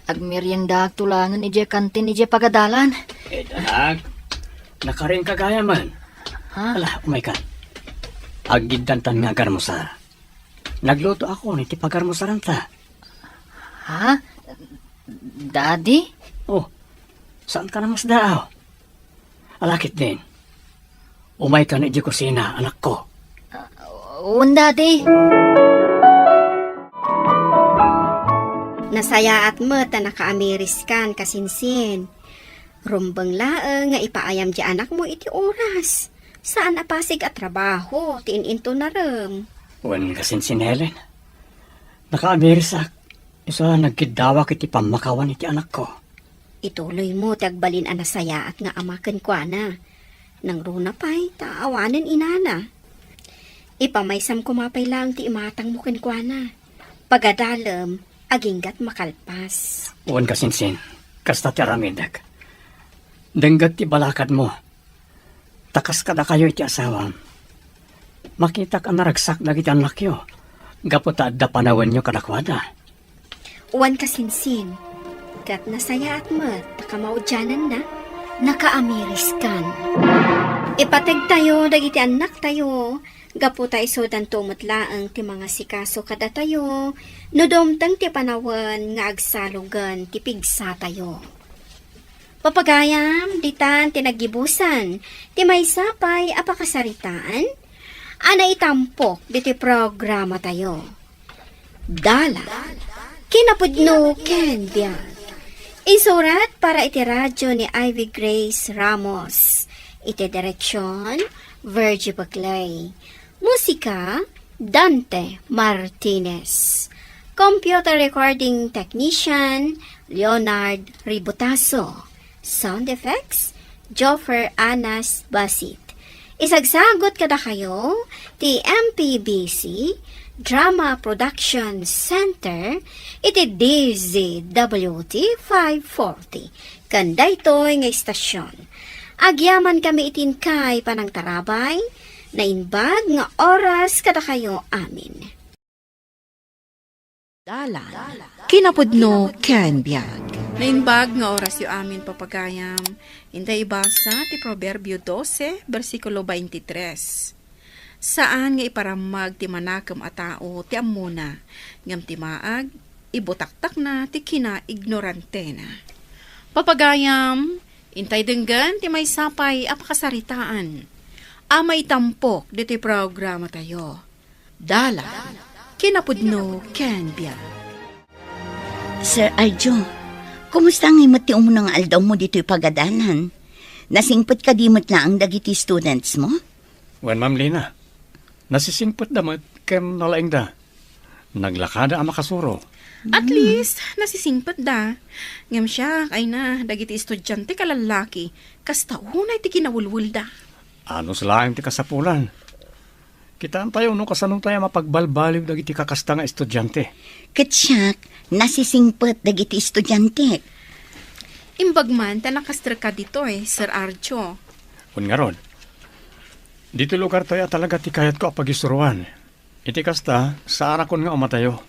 Agmeriendaak to laengen idiay kantin idiay pagadalan. Eh, anak, nakarinka gayamen. Ha? Ala, umayka. Aggiddantan nga agarmusar. Naglutoakon iti pagarmusaranta. Ha? Daddy? Oh, saanka a masdaaw? Ala ketdin. Umaykan idiay kusina, anakko. Ah, wen, Daddy. Nasayaat met ta nakaamiriskan, kasinsin. Rumbeng laeng nga ipaayam ti anakmo iti oras. Saan a pasig a trabaho ti in-intunarem. Wen, kasinsin, Helen. Nakaamirisak. Isu a nagkiddawak iti pammakawan iti anakko. Ituloymo ti agbalin a nasayaat nga ama kenkuana. Nangruna pay ta awanen inana. Ipamaysam koma pay laeng ti imatangmo kenkuana. Pagadalem, aginggat makalpas. Wen, kasinsin, kasta ti aramidek. Dengget ti balakadmo. Ta kas kadakayo iti asawam. Makitak a naragsak dagiti annakyo gapu ta adda panawenyo kadakuada. Wen kasinsin, ket nasayaat met ta kamaudiananna. Nakaamiriskan. Ipategtayo dagiti annaktayo gapu ta isudanto met laeng ti mangasikaso kadatayo no dumteng ti panawen nga agsalugen ti pigsatayo. Papagayam, ditan ti naggibusan ti maysa pay a pakasaritaan a naitampok ditoy programatayo. Dalan, kinapudno ken biag. Insurat para iti radio ni Ivy Grace Ramos. Iti direksyon, Virgie Bagley. Musika, Dante Martinez. Computer recording technician, Leonard Ributaso. Sound effects, Joffer Anas Basit. Isagsagot kadakayo ti M P B C Drama Production Center iti D Z W T five forty. Ken daytoy nga istasyon, agyamankami iti inkay panangtarabay, naimbag nga oras kadakayo amin. Dalan, kinapudno ken biag. Naimbag nga orasyo amin, papagayam. Intay ibasa ti Proverbio dose, bersikulo twenty-three. Saan nga iparammag ti manakem a tao ti ammona, ngem ti maag, ibutaktakna ti kinaignorantena. Papagayam, intay denggen ti maysa pay a pakasaritaan a maitampok ditoy programatayo. Dalan, kinapudno ken biag. Sir Arjo, kumusta ngay met ti umuna nga aldawmo ditoy pagadalan? Nasingpet kadi met laeng dagiti students mo? Wen, Ma'am Lina. Nasisingpetda met ken nalaingda. Naglakada a makasuro. At least, nasisingpetda. Ngem siak, ay na, dagiti estudiante kalallaki, kasta unay ti kinawelwelda. Anus laeng ti kasapulan. Kitaentayo no kasano tayo mapagbalbaliw dagiti kakasta nga estudiante. Ket siak, nasisingpet dagiti estudiante. Imbag man ta nakastreka ditoy, Sir Arjo. Wen ngarud, ditoy lugar tayo a talaga ti kayatko a pagisuroan. Iti kasta, saarakon nga umatayo.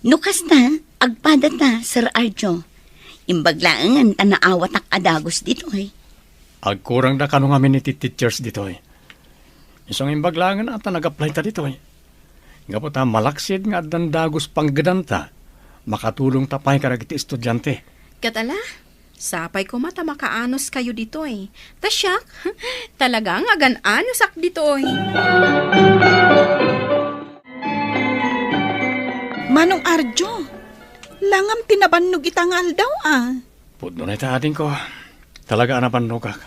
No kasta, agpadata, Sir Arjo. Imbag laengen ta naawatak a dagus ditoy. Agkurangda kano ngamin iti teachers ditoy. Isu nga imbag laengen a ta nag-apply ta ditoy. Gapu ta malaksid nga addan dagus panggedanta, makatulongta pay kadagiti estudiante. Ket ala, sapay koma ta makaanus kayo ditoy. Ta siak, talaga nga agan-anusak ditoy. Manong Arjo, langam ti nabannog ita nga aldaw, a? Pudno na ita, adingko. Talaga a nabannogak.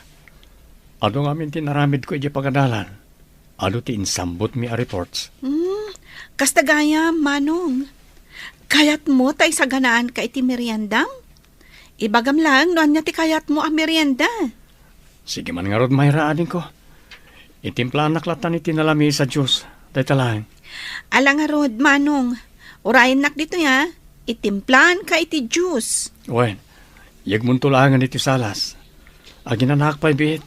Adu ngamin ti naramidko idiay pagadalan. Adu ti insambutmi a reports. Hmm, kasta gayam, Manong. Kayatmo ta isaganaanka iti meriendam? Ibagam laeng no ania ti kayatmo a merienda. Sige man ngarud, Myra, adingko. Itimplannak lattan iti nalamiis a juice. Dayta laeng. Ala ngarud, Manong. Urayennak ditoy, a. Itimplaanka iti juice. Wen, yegmonto laengen iti salas. Aginanaak pay biit.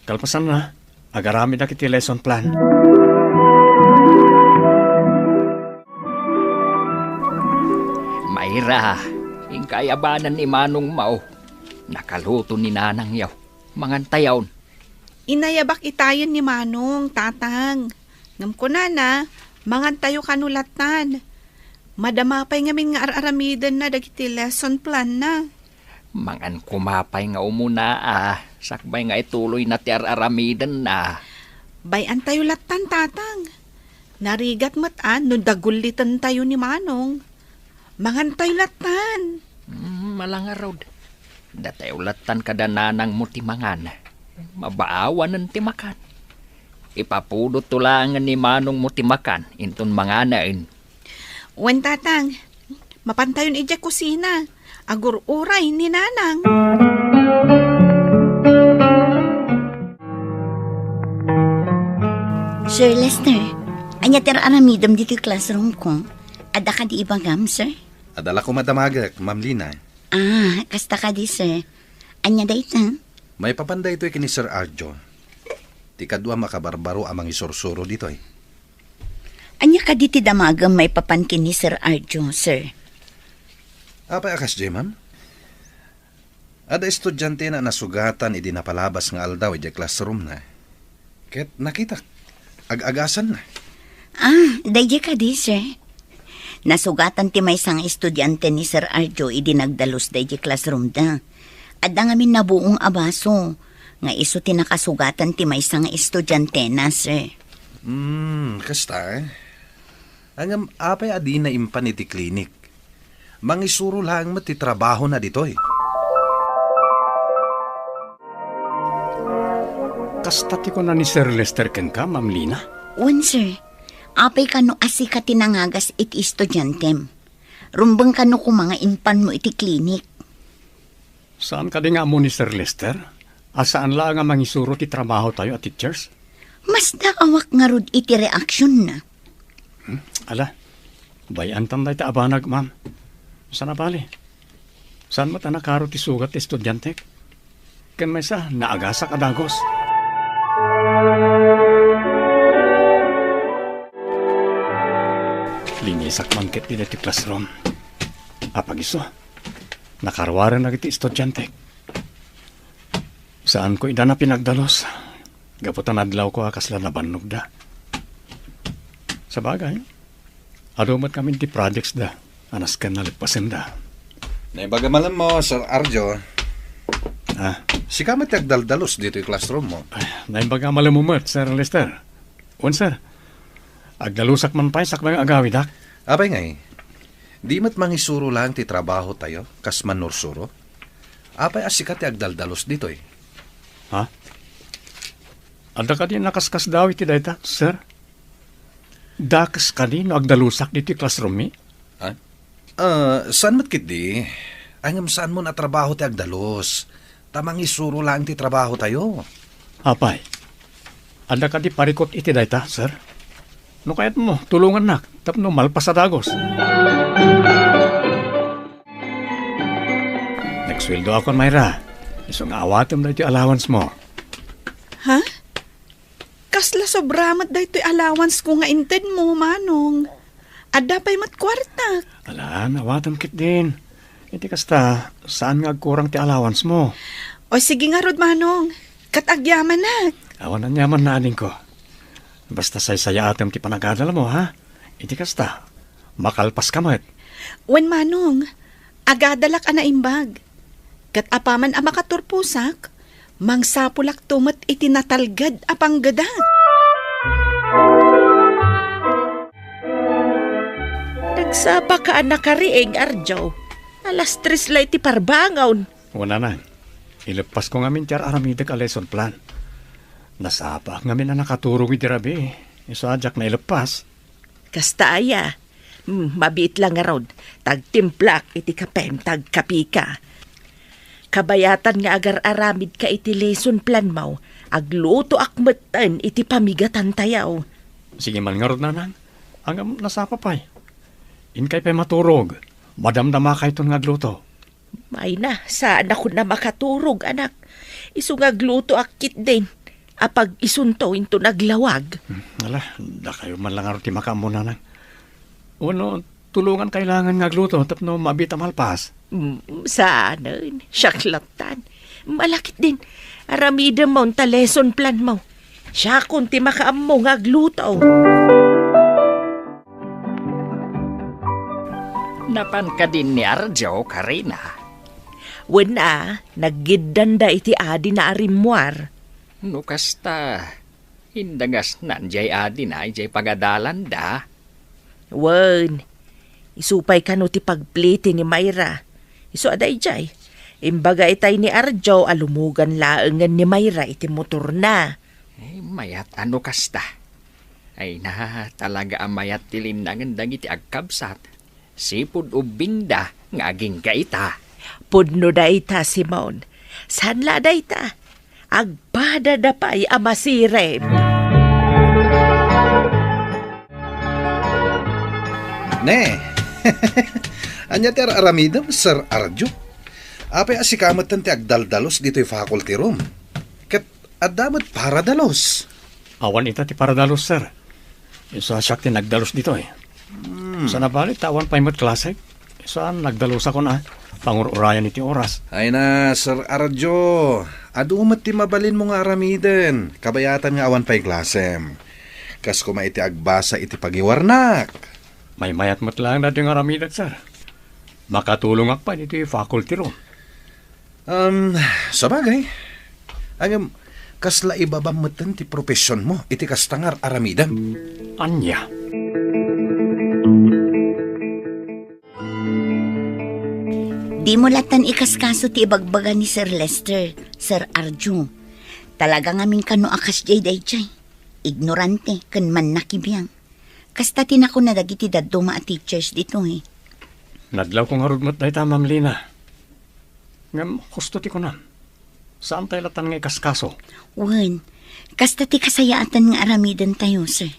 Kalpasanna, agaramidak iti lesson plan. Myra, inka ayabanen ni Manongmo. Nakaluto ni Nanangyo. Mangantayon. Inayabak itayen ni Manong, Tatang. Ngem kunana, mangantayo kano lattan. Madama pay ngamin nga ar-aramidenna dagiti lesson planna. Mangan koma pay nga umuna, a, sakbay nga ituloyna ti ar-aramidenna. Bay-antayo lattan, Tatang. Narigat met, a, no dagullitentayo ni Manong. Mangantayo lattan. Mm, ala ngarud. Datayo lattan kada nanangmo ti mangan. Mabaawanen ti makan. Ipapudotto laengen ni Manongmo ti makan inton manganen. Wen, Tatang, mapantayon idiay kusina. Agur-uray ni Nanang. Sir Lester, ania ti ar-aramidem ditoy classroom ko? Adda kadi ibagam, sir? Adda la koma damagek, Ma'am Lina. Ah, kasta kadi, sir. Ania dayta? Maipapan daytoy ken ni Sir Arjo. Ti kaduam a kabarbaro a mangisursuro ditoy. Ania kadi ti damagem maipapan ken ni Sir Arjo, sir? Apay a kasdiay, ma'am? Adda estudiantena a nasugatan idi napalabas nga aldaw idiay classroomna. Ket nakitak, ag-agasanna. Ah, daydiay kadi, sir. Nasugatan ti maysa nga estudiante ni Sir Arjo idi nagdalus daydiay classroomda. Adda ngamin nabuong a baso nga isu ti nakasugatan ti maysa nga estudiantena, sir. Hmm, kasta, eh. Ngem apay a dina impan iti klinik? Mangisuro laeng met ti trabahona ditoy. Kasta ti kuna ni Sir Lester kenka, Ma'am Lina? Wen, sir. Apay kano a sika ti nangagas iti estudiantem? Rumbeng kano koma nga impanmo iti klinik? Saan kadi nga ammo ni Sir Lester a saan laeng a mangisuro ti trabahotayo a teachers? Masdaawak ngarud iti reaksionna. Hmm? Ala, bay-antan dayta a banag, ma'am. Sana bali. Saan met a nakaro ti sugat ti estudiantek? Ken maysa, naagasak a dagus. Linisak man ketdi daytoy classroom. Apagiso, nakaruaren dagiti estudiantek. Saanko ida a pinagdalus. Gapu ta nadlawko a kasla nabannogda. Sabagay, adu met ngamin ti projects da a nasken a leppasenda. Naibaga malemmo, Sir Arjo. Ah. Sika met ti agdaldalus ditoy classroom mo. Ay, naibaga malemmo met, Sir Lester. Wen, sir. Agdalusak man pay sakbay nga agawidak. Apay ngay, di met mangisuro laeng ti trabahotayo kas mannursuro? Apay a sika ti agdaldalus ditoy? Ha? Adda kadi nakaskasdaaw iti dayta, sir? Dakes kadi no agdalusak ditoy classroom mi? Ha? Ah, saan met ketdi? Ay, ngem saanmon a trabaho ti agdalus, ta mangisuro laeng ti trabahotayo. Apay, adda kadi parikut iti dayta, sir? No kayatmo, tulongannak tapno malpas a dagus. Nagsueldoakon, Myra. Isu nga awatem daytoy allowance mo. Ha? Kasla sobra met daytoy allowance ko nga intedmo, Manong. Adda pay met kuartak. Alan, awatem ketdin. Iti kasta, saan nga agkurang ti allowance mo? O, sige ngarud, Manong. Ket agyamanak. Awan aniaman, adingko. Basta saysayaatem ti panagadalmo, ha? Iti kasta, makalpaska met. Wen, Manong, agadalak a naimbag. Ket apaman a makaturposak, mangsapulakto met iti natalged a panggedak. Nagsapaka a nakariing, Arjo. Alas tres la iti parbangon. Wen, Nanang, ileppasko ngamin ti ar-aramidek a lesson plan. Nasapaak ngamin a nakaturog idi rabii, isu a diak naileppas. Kasta aya. Hmm, mabiit la ngarud, ta agtimplak iti kapem ta agkapika. Kabayatan nga agar-aramidka iti lesson planmo, aglutoak metten iti pamigatantayo. Sige man ngarud, Nanang. Ngem nasapa pay. Inkay pay maturog. Madamdamakayton nga agluto. Ay na, saanakon a makaturog, anak. Isu nga aglutoak ketdin. Apag-isunto inton aglawag. Hmm, ala, dakayo man la ngarud ti makaammo, Nanang. Wenno, tulongan kailangan nga agluto tapno mabiit a malpas. Hmm, saanen, siak lattan. Ala ketdin, aramidem ta lesson plan mo. Siakon ti makaammo nga agluto. Napan kadin ni Arjo, Karina? Wen a, naggiddanda iti adina a rimmuar. No kasta, indangasnan diay adina idiay pagadalanda. Wen, isu pay kano ti pagpliti ni Myra. Isu a daydiay, imbaga itay ni Arjo a lumugan laengen ni Myra iti motorna. Ay, mayat a no kasta. Ay na, talaga a mayat ti linnangen dagiti agkabsat. Sipud ubbingda nga agingga ita. Pudno dayta, Simon. Saan la dayta? Agpadada pay a masirib. Ne. Ania ti ar-aramidem, Sir Arjo? Apay a sika metten ti agdaldalus ditoy faculty room? Ket adda met paradalus. Awan ita ti paradalus, sir. Isu a siak ti nagdalus ditoy. Hmm. Sana bali, ta awan pay met klase. Isu a nagdalusakon a pangur-urayan iti oras. Ay na, Sir Arjo, adu met ti mabalinmo nga aramiden, kabayatan nga awan pay klasem. Kas koma iti agbasa iti pagiwarnak. Maymayat met laeng daytoy nga aramidek, sir. Makatulongak pay ditoy faculty room. Um, sabagay. Ngem, kasla ibabam metten ti professionmo iti kasta nga ar-aramidem. Ania? Dimo lattan ikaskaso ti ibagbaga ni Sir Lester, Sir Arjo. Talaga ngamin kano a kasdiay daydiay. Ignorante ken mannakibiang. Kasta ti nakuna dagiti dadduma a teachers ditoy. Nadlawko ngarud met dayta, Ma'am Lina. Ngem husto ti kunam. Saantay lattan nga ikaskaso. Wen, kasta ti kasayaatan nga aramidentayo, sir.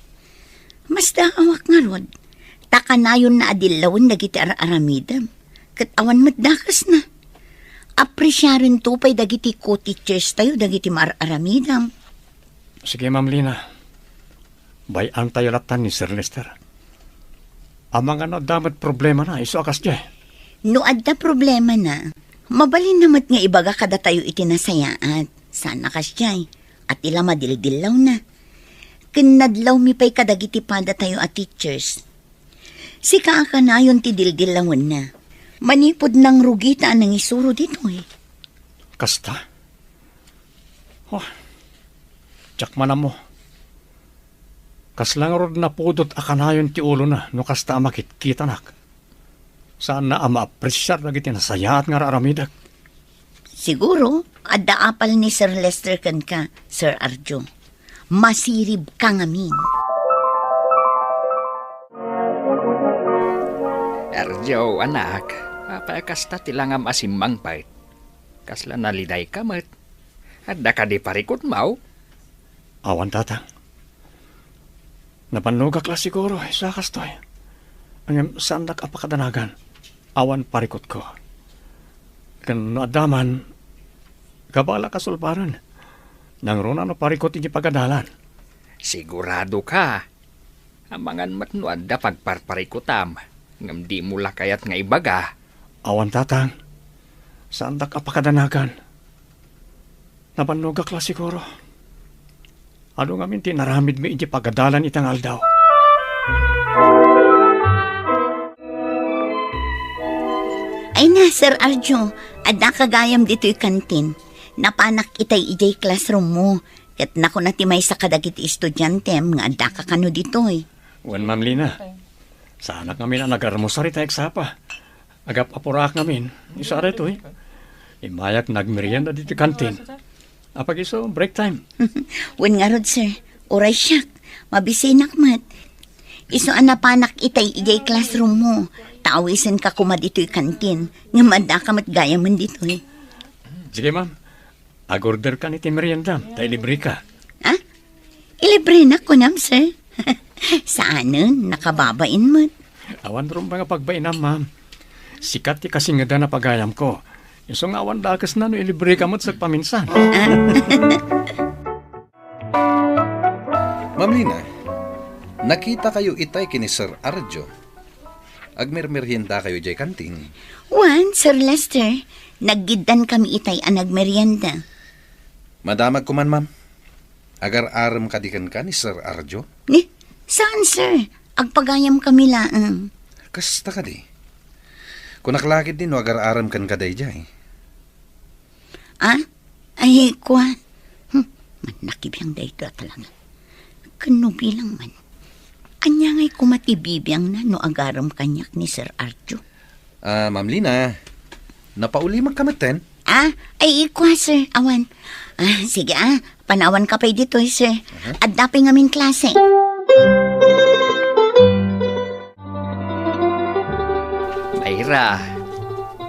Masdaawak ngarud, ta kanayon na a dillawen dagiti ar-aramidem, ket awan met dakesna. Apresiarento pay dagiti co-teachers tayo dagiti maar-aramidem. Sige, Ma'am Lina. Bay-antayo lattan ni Sir Lester. Amangan no adda met problemana, isu a kasdiay. No adda problemana, mabalinna met nga ibaga kadatayo iti nasayaat. Saan a kasdiay, a ti la madildillawna. Ken nadlawmi pay kadagiti padatayo a teachers. Sika a kanayon ti dildillawenna. Manipud nangrugita a nangisuro ditoy. Kasta? Oh, diak man ammo. Kasla ngarud napudot a kanayon ti ulona no kasta a makitkitanak. Saanna a maapresiar dagiti nasayaat nga ar-aramidek. Siguro, adda apal ni Sir Lester kenka, Sir Arjo. Masiribka ngamin. Arjo, anak, apay a kasta ti langam a simmangpet? Kasla nalidayka met. Adda kadi parikutmo? Awan, Tatang. Napannogak la siguro, isu a kastoy. Ngem saandak a pakadanagan. Awan parikutko. Ken no adda man, kabalak a sulbaren. Nangruna no parikut iti pagadalan. Sigurado ka? Amangan met no adda pagparparikutam, ngem dimo la kayat nga ibaga. Awan, Tatang. Saandak a pakadanagan. Napannogak la siguro. Adu ngamin ti inaramidmi iti pagadalan ita nga aldaw. Ay na, Sir Arjo, addaka gayam ditoy kantin. Napanak itay idiay classroom mo. Ket nakuna ti maysa kadagiti estudiantem nga addaka kano ditoy. Wen, Ma'am Lina. Saanak ngamin a nagarmusar ita eksapa. Agap-apuraak ngamin. Isu a daytoy. Immayak nagmerienda ditoy kantin. Apag-isu, break time. Wen ngarud, sir. Uray siak. Mabisinak met. Isu a napanak itay idiay classroom mo. Ta awisenka koma ditoy kantin. Ngem addaka met gayamen ditoy. Sige, ma'am. Agorderkan iti meriendam, ta ilibreka. Ah? Ilibrenak kunam, sir? Saanen, nakababain met. Awan rumbeng a pagbainam, ma'am. Sika ti kasingedan a pagayamko. Isu nga awan dakesna no ilibreka met sagpaminsan. Ah? Ma'am Lina, nakitakayo itay ken ni Sir Arjo. Agmermeriendakayo idiay kantin. Wen, Sir Lester, naggiddankami itay a nagmerienda. Madamagko man, ma'am. Agar-arem kadi kenka ni Sir Arjo? Ni, saan, sir? Agpagayamkami laeng. Kasta kadi. Kunak la ketdi no agar-arem kenka daydiay. Ah? Ay, kuan. Hmm, mannakibiang daytoy a talaga. Ken no bilang man. Ania ngay koma ti bibiangna no agarem kaniak ni Sir Arjo? Ah, Ma'am Lina, napaulimek ka metten? Ah, ay, ikua, sir. Awan. Ah, sige, ah. Panawanka pay ditoy, sir. Aha. Adda pay ngamin klase. Mayra,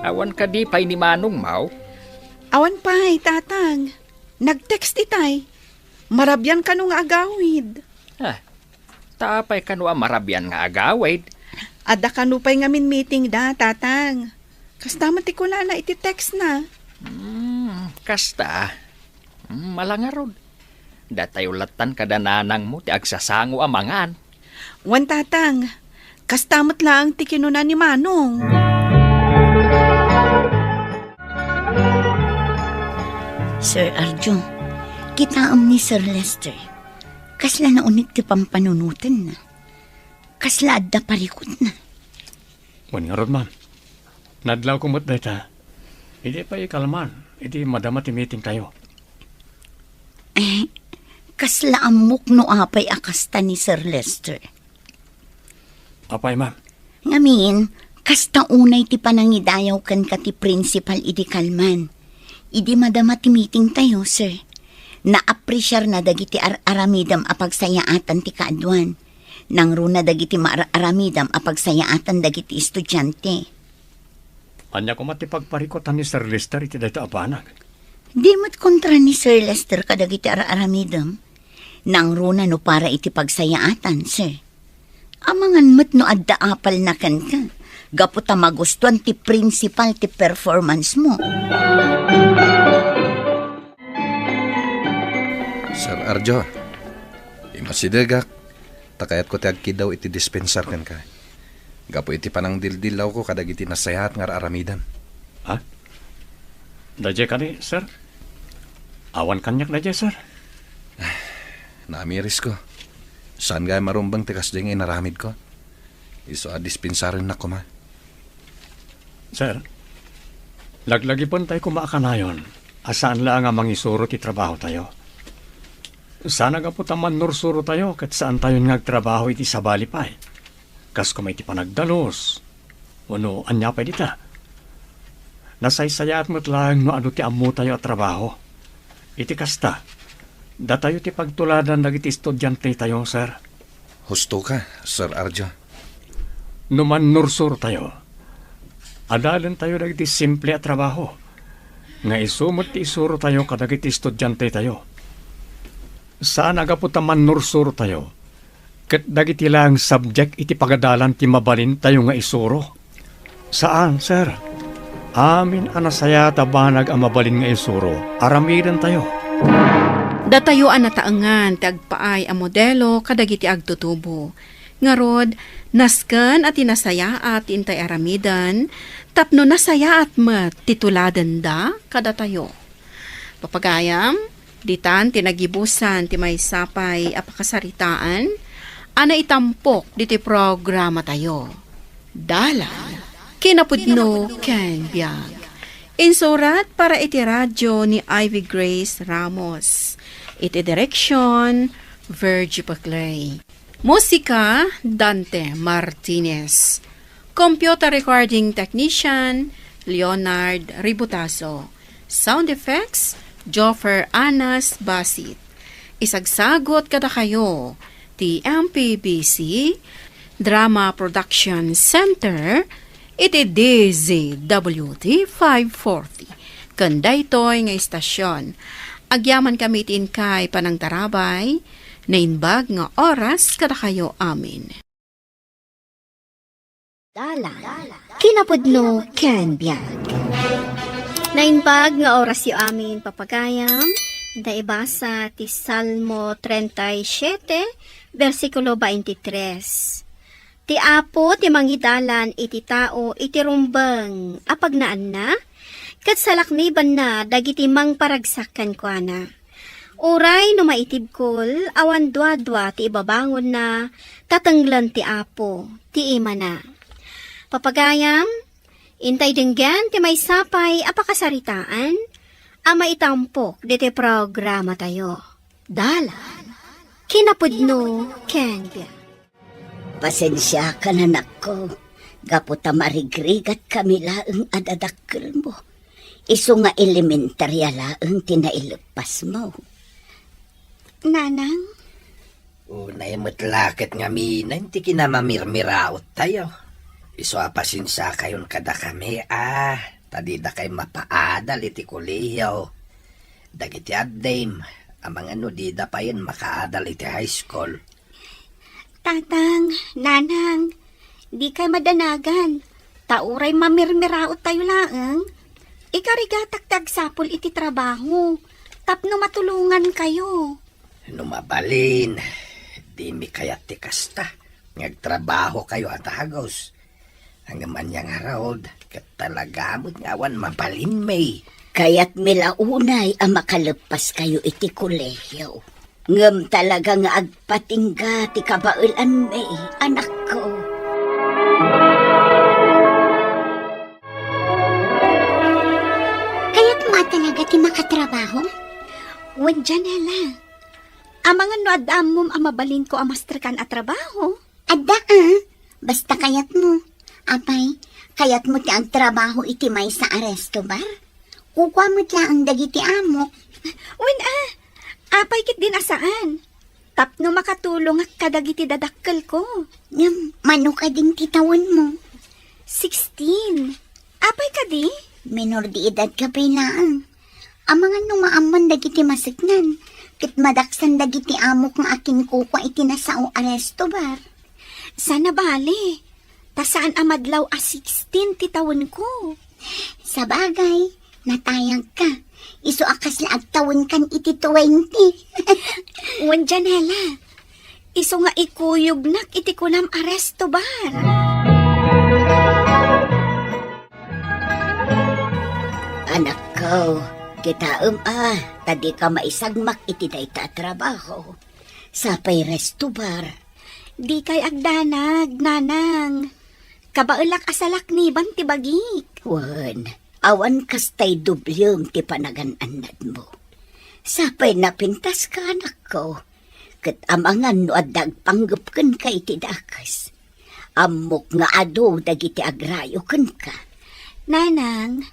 awan kadi pay ni manongmo? Awan pay, Tatang. Nag-text itay. Marabian kano nga agawid. Ah, ta apay kano a marabian nga agawid? Adda kano pay ngamin meeting da, Tatang. Kasta met ti kunana iti text na. Hmm, kasta. Hmm, malangarod. Datayo lattan kada nanangmo ti agsasango a mangan. Wen, Tatang, kasta met laeng ti kinuna ni Manong. Sir Arjo, kitaem ni Sir Lester. Kasla nauneg ti pampanunotenna. Kasla adda parikutna. Wen ngarud, ma'am. Nadlawko met dayta. Idi pay ikalman, idi madama ti meetingtayo. Eh, kasla ammok no apay a kasta ni Sir Lester. Apay, ma'am? Ngamin, kasta unay ti panangidayaw kenka ti principal idi kalman. Idi madama ti meetingtayo, sir. Naapresiarna dagiti ar-aramidem a pagsayaatan ti kaaduan. Nangruna dagiti maar-aramidem a pagsayaatan dagiti estudiante. Ania koma ti pagparikutan ni Sir Lester iti dayta a banag? Di met kontra ni Sir Lester kadagiti ar-aramidem. Nangruna no para iti pagsayaatan, sir. Amangan met no adda apalna kenka, gapu ta magustuan ti principal ti performance mo. Sir Arjo, imasidegak, ta kayatko ti agkiddaw iti dispensar kenka. Gapu iti panangdildillawko kadagiti nasayaat nga ar-aramidem. Ha? Daydiay kadi, sir? Awan kaniak daydiay, sir. Namirisko. Saan gayam marumbeng ti kasdiay nga inaramidko? Isu a dispensarennak koma. Sir, laglagipentayo koma a kanayon a saan laeng a mangisuro ti trabahotayo. Saan a gapu ta mannursurotayo ket saantayon nga agtrabaho iti sabali pay. Kas koma iti panagdalus, wenno ania pay dita. Nasaysayaat met laeng no adu ti ammotayo a trabaho. Iti kasta, datayo ti pagtuladan dagiti estudiantetayo, sir. Husto ka, Sir Arjo. No mannursurotayo, adalentayo dagiti simple a trabaho nga isu met ti isurotayo kadagiti estudiantetayo. Saan a gapu ta mannursurotayo, ket dagiti laeng subject iti pagadalan ti mabalintayo nga isuro. Saan, sir. Amin a nasayaat a banag a mabalin nga isuro, aramidentayo. Datayo a nataengan ti agpaay a modelo kadagiti agtutubo. Ngarud, nasken a ti nasayaat ti intay aramiden, tapno nasayaat met ti tuladenda kadatayo. Papagayam, ditan ti nagibusan ti maysa pay a pakasaritaan a naitampok ditoy programatayo. Dalan, kinapudno ken biag. Insurat para iti radio ni Ivy Grace Ramos. Iti direksyon, Virgie Paclay. Musika, Dante Martinez. Computer recording technician, Leonard Ributazo. Sound effects, Joffer Anas Basit. Isagsagut kadakayo ti M P B C Drama Production Center iti D Z W T five forty. Ken daytoy nga istasyon, agyamankami iti inkay panangtarabay, naimbag nga oras kadakayo amin. Dalan, kinapudno ken biag. Naimbag nga orasyo amin, papagayam, naibasa ti Salmo treinta y siete, bersikulo veintitrés. Ti Apo ti mangidalan iti tao iti rumbeng a pagnaanna, ket salaknibanna dagiti mangparagsak kenkuana. Uray no maitibkol, awan duadua ti ibabangonna, ta tenglen ti Apo ti imana. Papagayam, intay denggen ti maysa pay a pakasaritaan a maitampok ditoy programatayo. Dalan, kinapudno ken biag. Pasensiakan, anakko, gapu ta marigrigatkami laeng a dadakkelmo. Isu nga elementaria laeng ti naileppasmo. Nanang? Unay met la ket ngamin ti kinamamirmiraottayo. Isu a pasensiakayon kadakami a ta didakay mapaadal iti kolehiyo. Dagiti addim, amangan no dida payen makaadal iti high school. Tatang, Nanang, dikay madanagan, ta uray mamirmiraottayo laeng, ikarigatak ti agsapul iti trabaho tapno matulongankayo. No mabalin, dimi kayat ti kasta. nga agtrabahokayo a dagus. Ngem ania ngarud, ket talaga met nga awan mabalinmi. Kayatmi la unay a makaleppaskayo iti kolehio. Ngem talaga nga agpatingga ti kabaelanmi, anakko. Kayatmo a talaga ti makatrabaho? Wen, Janela. Amangan no adda ammom a mabalinko a masterkan a trabaho? Adda, a. Basta kayatmo. Apay, kayatmo ti agtrabaho iti maysa a resto bar? Kukua met laeng dagiti amok. Wen, a. Apay ketdin a saan? Tapno makatulongak kadagiti dadakkelko. Ngem, mano kadin ti tawenmo? Sixteen. Apay kadi? Minor de edad ka pay laeng. Amangan no maammoan dagiti maseknan, ket madaksan dagiti amok nga akinkukua iti nasao a resto bar. Saan a bale, ta saan a madlaw a sixteen ti tawenko. Sabagay, natayagka. Isu a kasla agtawenkan iti twenty. Wen, Janela, isu nga ikuyognak iti kunam a resto bar. Anakko, kitaem a, ta dika maisagmak iti dayta a trabaho. Sapay resto bar. Dikay agdanag, nanang. Kabaelak a salakniban ti bagik. Wen, awan kastay doblem ti panagan-annadmo. Sapay napintaska, anakko. Ket amangan no adda agpanggep kenka iti dakes. Ammok nga adu dagiti agrayo kenka. Nanang,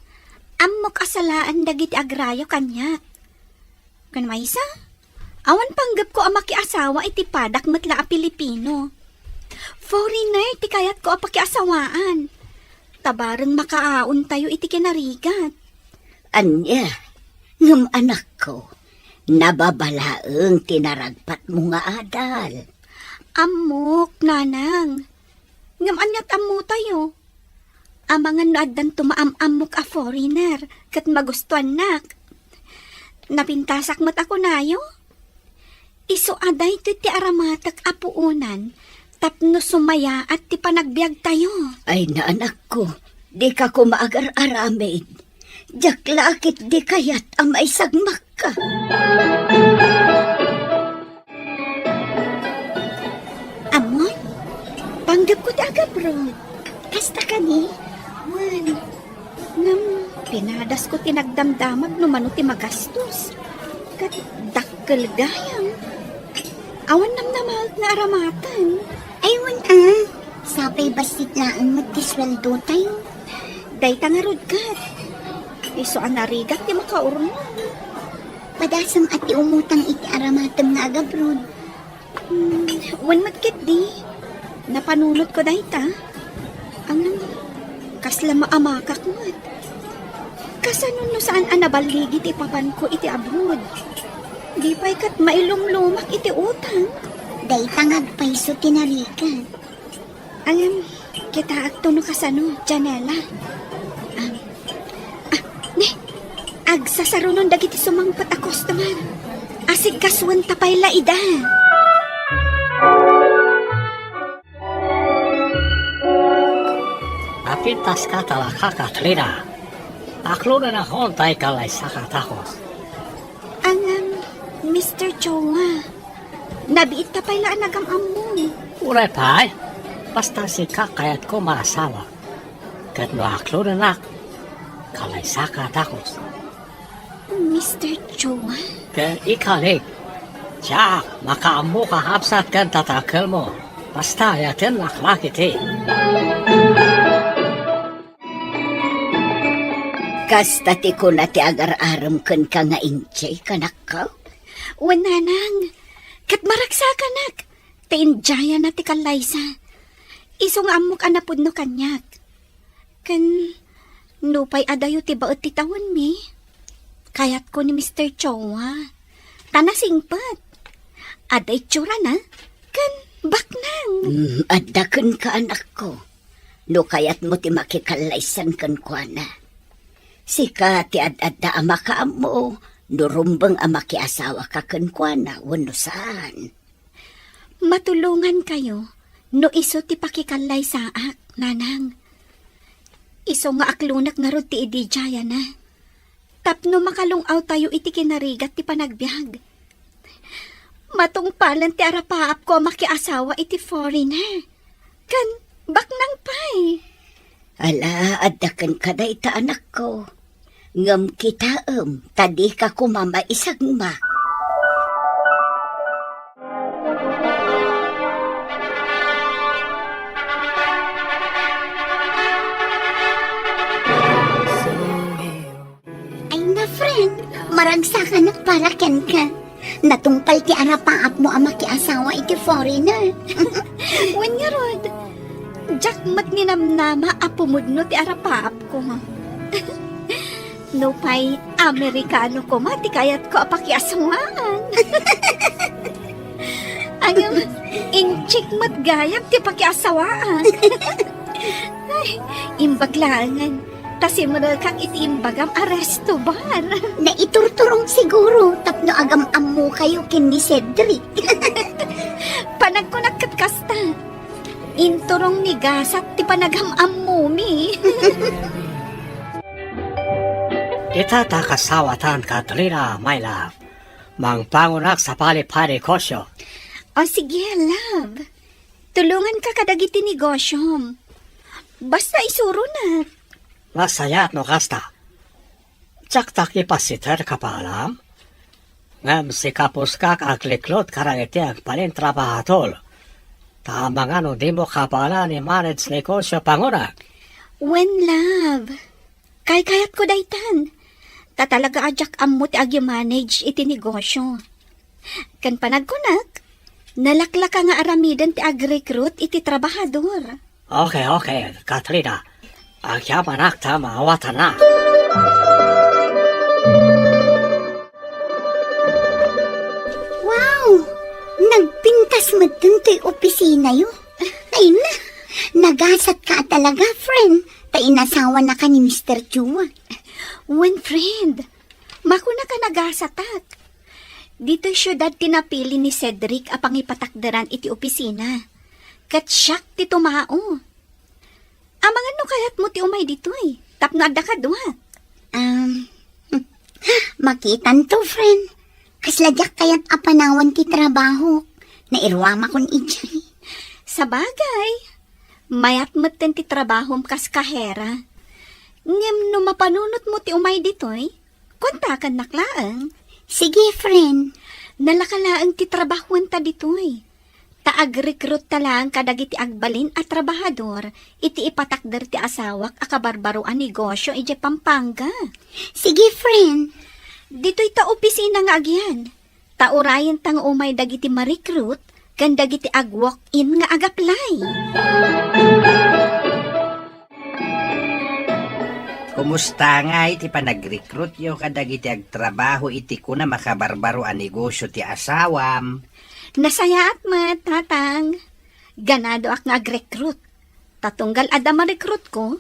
ammok a salaen dagiti agrayo kaniak. Ken maysa, awan panggepko a makiasawa iti padak met la a Pilipino. Foreigner ti kayatko a pakiasawaan. Ta bareng makaaontayo iti kinarigat. Ania? Ngem anakko, nababa laeng ti naragpatmo nga adal. Ammok, nanang. Ngem ania't ammotayo? Amangan no addanto maam-ammok a foreigner ket magustuannak. Napintasak met a kunayo? Isu a daytoy ti aramatek a puonan tapno sumayaat ti panagbiagtayo. Ay, naanakko, dika koma agar-aramid. Diak la ketdi kayat a maisagmakka. Ammon, panggepko ti agabrod. Kasta kani? Wen, ngem pinadasko ti nagdamdamag no mano ti magastos. Ket dakkel gayam. Awan namnamaek nga aramaten. Ay, wen a. Sapay bassit laeng met ti sueldotayo. Dayta ngarud ket. Isu a narigat ti makaurnong. Padasem a ti umutang iti aramatem nga agabrod. Hmm, wen met ketdi. Napanunotko dayta. Ang kasla maamakak met. Kasano no saan a naballigi ti papanko iti abroad? Di pay ket mailumlumak iti utang. Dayta nga agpayso ti narigat. Ngem, kitaakto no kasano, Janela. Am, ah, ne, agsasarunon dagiti sumangpet a customer. Asikasuenta pay la ida. Napintaska talaga, Katrina. Aklonenakon ti kalaysaka a dagus. Ngem, Mister Choa, nabiitta pay la a nagam-ammom. Uray pay, basta sika kayatko maasawa. Ket no aklonenak, kalaysaka a dagus. Mister Choa? Ket ikalik, diak makaammo a kabsat ken tadakkelmo. Basta ayatennak la ketdi. Kasta ti kuna ti agar-arem kenka nga injay, kanakko? Wen, nanang, ket maragsakanak ta injayana ti kallaysa. Isu nga ammok a napudno kaniak. Ken nupay adayo ti baet ti tawenmi, kayatko ni Mister Choa. Ta nasingpet. Adda itsurana ken baknang. Mm, adda kenka, anakko. No kayatmo ti makikallaysan kenkuana. Sika ti ad-adda a makaammo no rumbeng a makiasawaka kenkuana wenno saan. Matulongankayo No isu ti pakikallaysaak, nanang, isu nga aklonek ngarud ti idi dayana. Tapno makalung-awtayo iti kinarigat ti panagbiag. Matungpalen ti arapaapko a makiasawa iti foreigner. Ken baknang pay. Ala, adda kenka dayta, anakko. Ngem kitaem, ta dika koma maisagma. Ay na, friend, maragsakanak para kenka. Natungpal ti arapaapmo a makiasawa iti foreigner. Wen ngarud, diak met ninamnama a pumudno ti arapaapko. Nupay Amerikano koma ti kayatko a pakiasawaan. Ngem, inchik met gayam ti pakiasawaan. Ay, imbag laengen. Ta simrekak iti imbagam a resto bar. Naiturturong siguro tapno agam-ammokayo ken ni Cedric. Panagkunak ket kasta. Inturong ni gasat ti panagam-ammomi. Ita ta kasawatan, Katrina, my love. Mangpangunak sa pali pay negosyo. O sige, love. Tulonganka kadagiti negosyom. Basta isuronak. Nasayaat no kasta. Diakto ipasiter, kapalam. Ngem sikapuskak agrekrut kadagiti agbalin trabahador. Ta amangan no dimo kabaelan i-manage negosyo pangunak. Wen, love. Kaykayatko daytan. Ta talaga a diak ammo ti agi-manage iti negosyo. Ken panagkunak, nalaklaka nga aramiden ti agrekrut iti trabahador. Okay, okay, Katrina. Agyamanak ta maawatanna. Wow! Nagpintas metten toy opisinayo. Ay na, nagasatka a talaga, friend. Ta inasawanaka ni Mister Chua. Wen, friend, makunak a nagasatak. Ditoy siudad ti napili ni Cedric a pangipatakderan iti opisina. Ket siak ti tumao. Amangan no kayatmo ti umay ditoy, tapno adda kaduak. Um, makitanto, friend. Kasla diak kayat a panawan ti trabaho. Nairuamakon idiay. Sabagay, mayat metten ti trabahom kas kahera. Ngem no mapanunotmo ti umay ditoy, kuentakannak laeng. Sige, friend. Nalaka laeng ti trabahoenta ditoy. Ta agrekrutta laeng kadagiti agbalin a trabahador iti ipatakder ti asawak a kabarbaro a negosyo idiay Pampanga. Sige, friend. Ditoy ta opisina nga agian. Ta urayenta nga umay dagiti ma-recruit ken dagiti ag-walk-in nga ag-apply. Kumusta ngay ti panagrekrutyo kadagiti agtrabaho iti kunam a kabarbaro a negosyo ti asawam? Nasayaat met, Tatang. Ganadoak nga agrekrut. Ta tunggal adda ma-recruitko,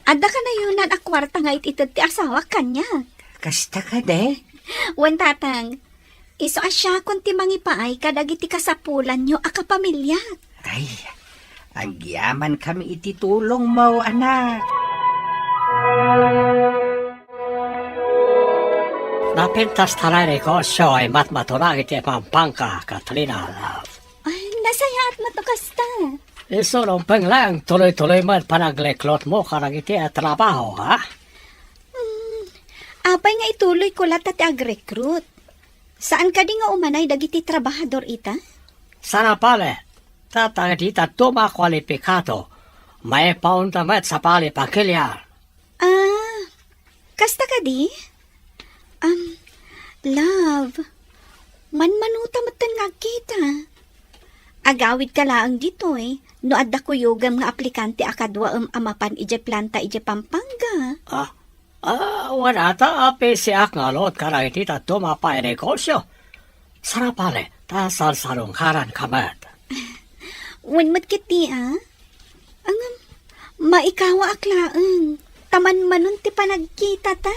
adda kanayonan a kuarta nga it-ited ti asawak kaniak. Kasta kadi? Wen, Tatang. Isu a siakon ti mangipaay kadagiti kasapulanyo a kapamiliak. Ay, agyamankami iti tulongmo, anak. Napintas ta lay negosyo a imatmatunak iti Pampanga, Katrina, love. Ay, nasayaat met no kasta. Isu rumbeng laeng, tuloy-tuloy met panagrekrutmo kadagiti a trabaho, ha? Hmm, apay nga ituloyko latta ti agrekrut? Saan kadi nga umanay dagiti trabahador ita? Sana pale, ta dagiti dadduma a kualipikado, maipaunta met sa pali pakilian. Ah, kasta kadi? Um, love, manmanuta metten nga agkita. Agawidka laeng ditoy no adda kuyogem nga aplikante a kaduaem a mapan idiay planta idiay Pampanga. Ah, ah, wen ata a pisiak nga alot kadagiti dadduma a painegosyo. Sarapale, ta salsalungkaranka met. Wen met ketdi, a? Ngem, maikawaak laeng, ta manmanon ti panagkitata.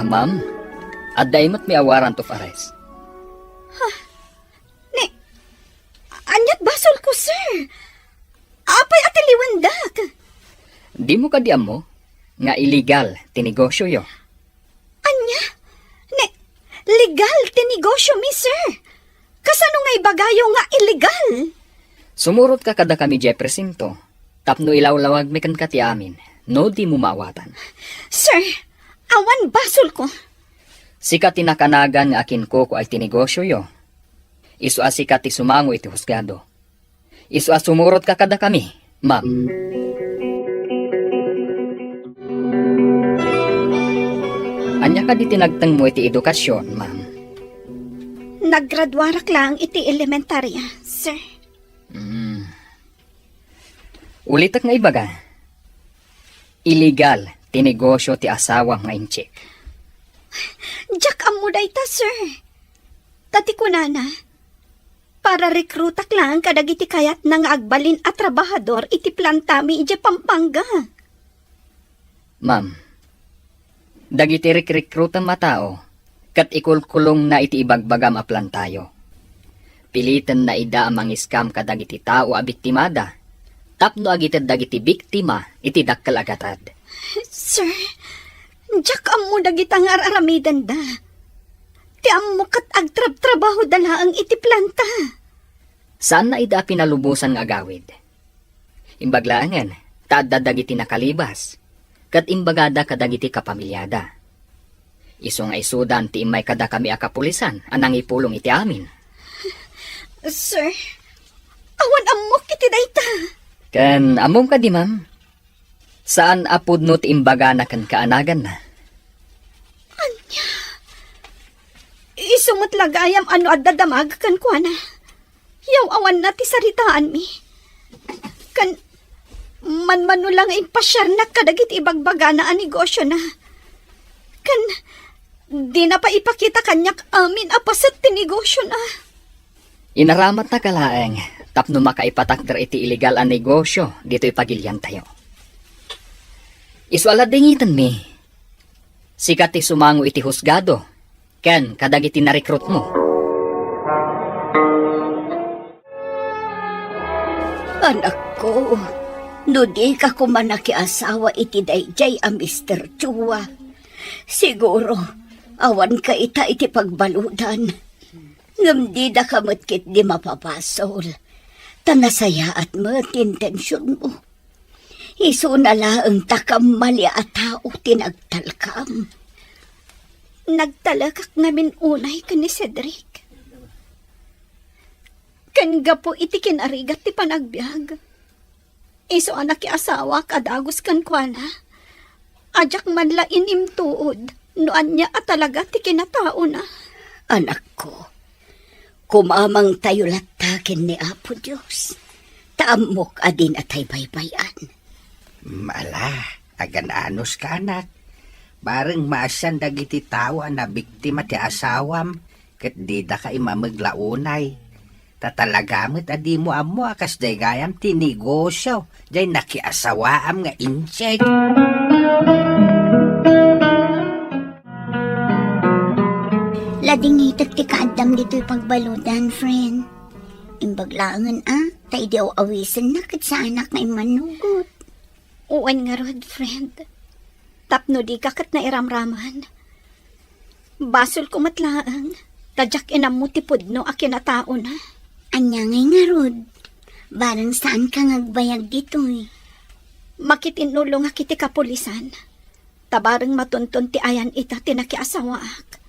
Ma'am, adda met mi a warrant of arrest. Ni, aniat basolko, sir? Apay a tiliwendak? Dimo kadi ammo nga illegal ti negosioyo? Ania? Ni, legal ti negosiomi, sir. Kasano nga ibagayo nga illegal? Sumurotka kadakami diay presinto tapno ilawlawagmi kenka ti amin no dimo maawatan. Sir, awan basolko. Sika ti nakanagan nga akinkukuay ti negosioyo. Isu a sika ti sumango iti husgado. Isu a sumurotka kadakami, ma'am. Ania kadi ti nagtengmo iti edukasion, ma'am? Naggraduarak laeng iti elementarya, sir. Mm. Ulitek nga ibaga, illegal ti negosio ti asawam nga Intsik. Diak ammo dayta, sir. Ta ti kunana, para rekrutak laeng kadagiti kayatna nga agbalin a trabahador iti plantami idiay Pampanga. Ma'am, dagiti rekrekrutam a tao ket ikulkulongna iti ibagbagam a plantayo. Pilitenna ida a mangiskam kadagiti tao a biktimada tapno agited dagiti biktima iti dakkel a gatad. Sir, diak ammo dagita nga ar-aramidenda. Ti ammo ket agtrabtrabahoda laeng iti planta. Saanna ida a pinalubosan nga agawid. Imbag laengen ta adda dagiti nakalibas, ket imbagada kadagiti kapamiliada. Isu nga isudan ti immay kadakami a kapulisan a nangipulong iti amin. Sir, awan ammok iti dayta. Ken ammom kadi, ma'am? Saan a pudno ti imbagana kenka a naganna. Ania? Isu met la gayam a no adda damag kenkuana. Yaw-awanna ti saritaanmi. Ken manmano la nga impasiarnak kadagiti ibagbagana a negosiona. Ken dina pay ipakita kaniak amin a paset ti negosiona. Inaramatnaka laeng tapno makaipatakder iti illegal a negosio ditoy pagiliantayo. Isu a ladingitenmi, sika ti sumango iti husgado ken kadagiti narekrutmo. Anakko, no dika koma nakiasawa iti daydiay a Mister Chua, siguro, awanka ita iti pagbaludan. Ngem didaka met ketdi mapabasol, ta nasayaat met ti intensionmo. Isuna laeng ta kammali a tao ti nagtalkam. Nagtalekak ngamin unay ken ni Cedric. Ken gapu iti kinarigat ti panagbiag, isu a nakiasawak a dagus kenkuana, a diak man la inimtuod no ania a talaga ti kinataona. Anakko, kumamangtayo latta ken ni Apo Dios, ta ammok a dina tay baybay-an. Ala, agan-anos ka, anak. Bareng maasian dagiti tao a nabiktima ti asawam, ket didaka imameg la unay. Ta talaga met a dimo ammo a kasdiay gayam ti negosio jay nakiasawaam nga Intsik. Ladingitek ti kaaddam ditoy pagbaludan, friend. Imbag laengen a, ta idi aw-awisenna ket saanak nga immanugot. Wen ngarud, friend. Tapno dika ket nairamraman. Basolko met laeng, ta diak inammo ti pudno a kinataona. Ania ngay ngarud? Bareng saanka nga agbayag ditoy. Makitinulongak iti kapulisan. Ta bareng matunton ti ayan ita ti nakiasawaak.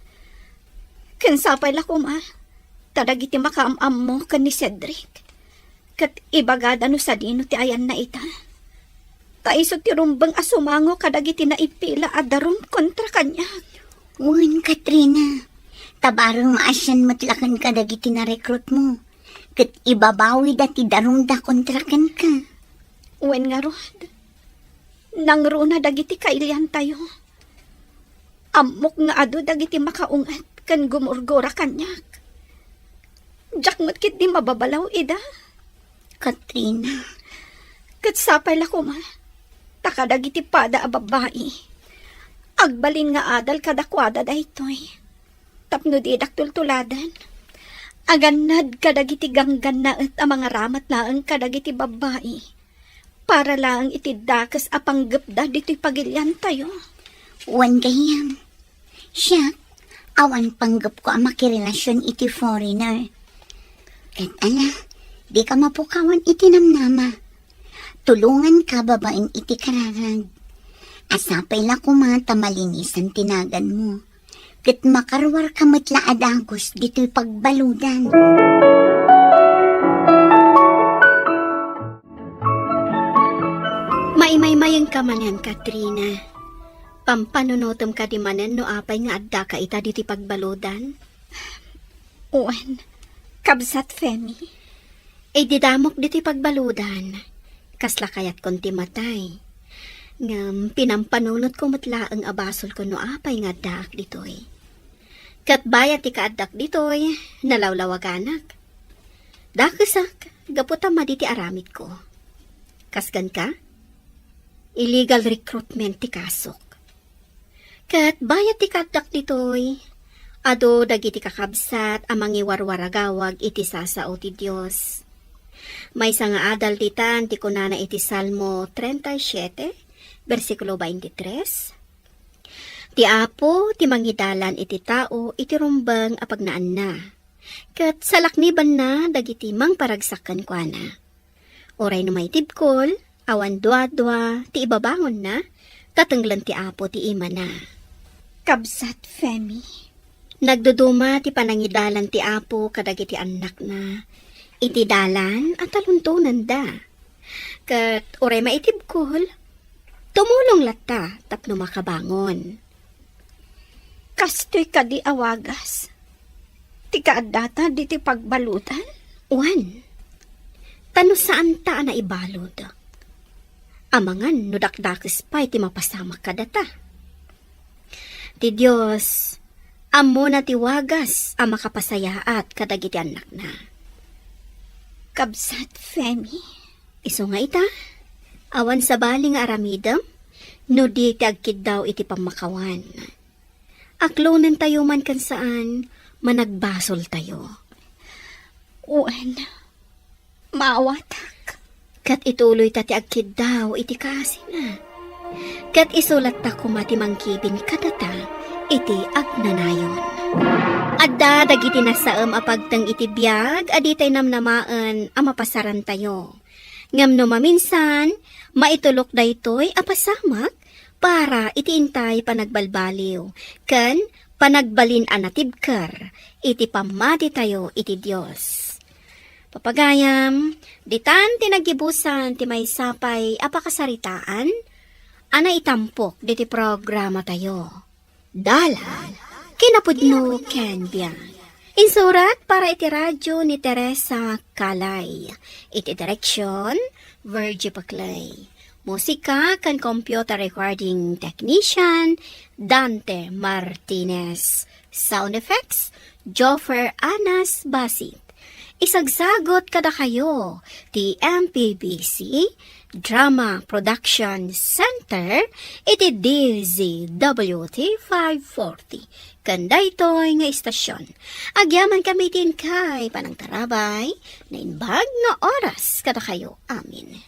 Ken sapay la koma, ta dagiti makaam-ammo ken ni Cedric, ket ibagada no sadino ti ayanna ita. Ta isu ti rumbeng a sumango kadagiti naipila a darum kontra kaniak. Wen, Katrina, ta bareng maasian met la kenka dagiti narekrutmo, ket ibabawida ti darumda kontra kenka. Wen ngarud, nangruna dagiti kailiantayo. Ammok nga adu dagiti makaunget ken gumurgura kaniak. Diak met ketdi mababalaw ida. Katrina. Ket sapay la koma, ta kadagiti pada a babbai, Agbalin nga adal kadakuada daytoy. Tapno didak tultuladen, agannad kadagiti ganggannaet a mangaramat laeng kadagiti babbai para laeng iti dakes a panggepda ditoy pagiliantayo. Wen gayam. Siak, awan panggepko a makirelasion iti foreigner. Ket ala, dika mapukawan iti namnama. Tulonganka babaen iti kararag. Sapay la koma ta malinisan ti naganmo. Ket makaruarka met la a dagus ditoy pagbaludan. Maimaymayenka manen, Katrina. Pampanunotem kadi manen no apay nga addaka ita ditoy pagbaludan? Wen, kabsat Femi. Idi damok ditoy pagbaludan, kasla kayatkon ti matay. Ngem pinampanunotko met laeng a basolko no apay nga addaak ditoy. Ket bayat ti kaaddak ditoy, nalawlawaganak. Dakesak, gapu ta madi ti aramidko. Kas kenka, illegal recruitment ti kasok. Ket bayat ti kaaddak ditoy, adu dagiti kakabsat a mangiwarwaragawag iti sasao ti Dios. Maysa nga adal ditan ti kunana iti Salmo treinta y siete, bersikulo veintitrés, "Ti Apo ti mangidalan iti tao iti rumbeng a pagnaanna, ket salaknibanna dagiti mangparagsak kenkuana." Uray no maitibkol, awan duadua ti ibabangonna, ta tenglen ti Apo ti imana. Kabsat Femi. Nagduduma ti panangidalan ti Apo kadagiti annakna iti dalan a taluntonanda. Ket uray maitibkol, tumulong latta tapno makabangon. Kastoy kadi a wagas ti kaaddata diti pagbaludan? Wen, ta no saanta a naibalud, amangan no dakdakes pay ti mapasamak kadata. Ti Dios, ammona ti wagas a makapasayaat kadagiti annakna. Kabsat Femi. Isu nga ita, awan sabali nga aramidem, no di ti agkiddaw iti pammakawan. Aklonentayo man ken saan, managbasoltayo. Wen, maawatak. Ket ituloyta ti agkiddaw iti kaasina. Ket isu latta koma ti mangkibin kadata iti agnanayon. Adda dagiti nasaem a pagteng iti biag a ditay namnamaen a mapasarantayo. Ngem no maminsan, maitulok daytoy a pasamak para iti intay panagbalbaliw ken panagbalin a natibker iti pammatitayo iti Dios. Papagayam, ditan ti nagibusan ti maysa pay a pakasaritaan a naitampok diti programatayo. Dalan, kinapudno ken biag. Insurat para iti radyo ni Teresa Calay. Iti direksyon, Virgie Paclay. Musika ken computer recording technician, Dante Martinez. Sound effects, Joffer Anas Basit. Isagsagut kadakayo ti M P B C Drama Production Center iti D Z W T five forty. Ken daytoy nga istasyon, agyaman kami ti inkay panangtarabay, naimbag nga oras kadakayo amin.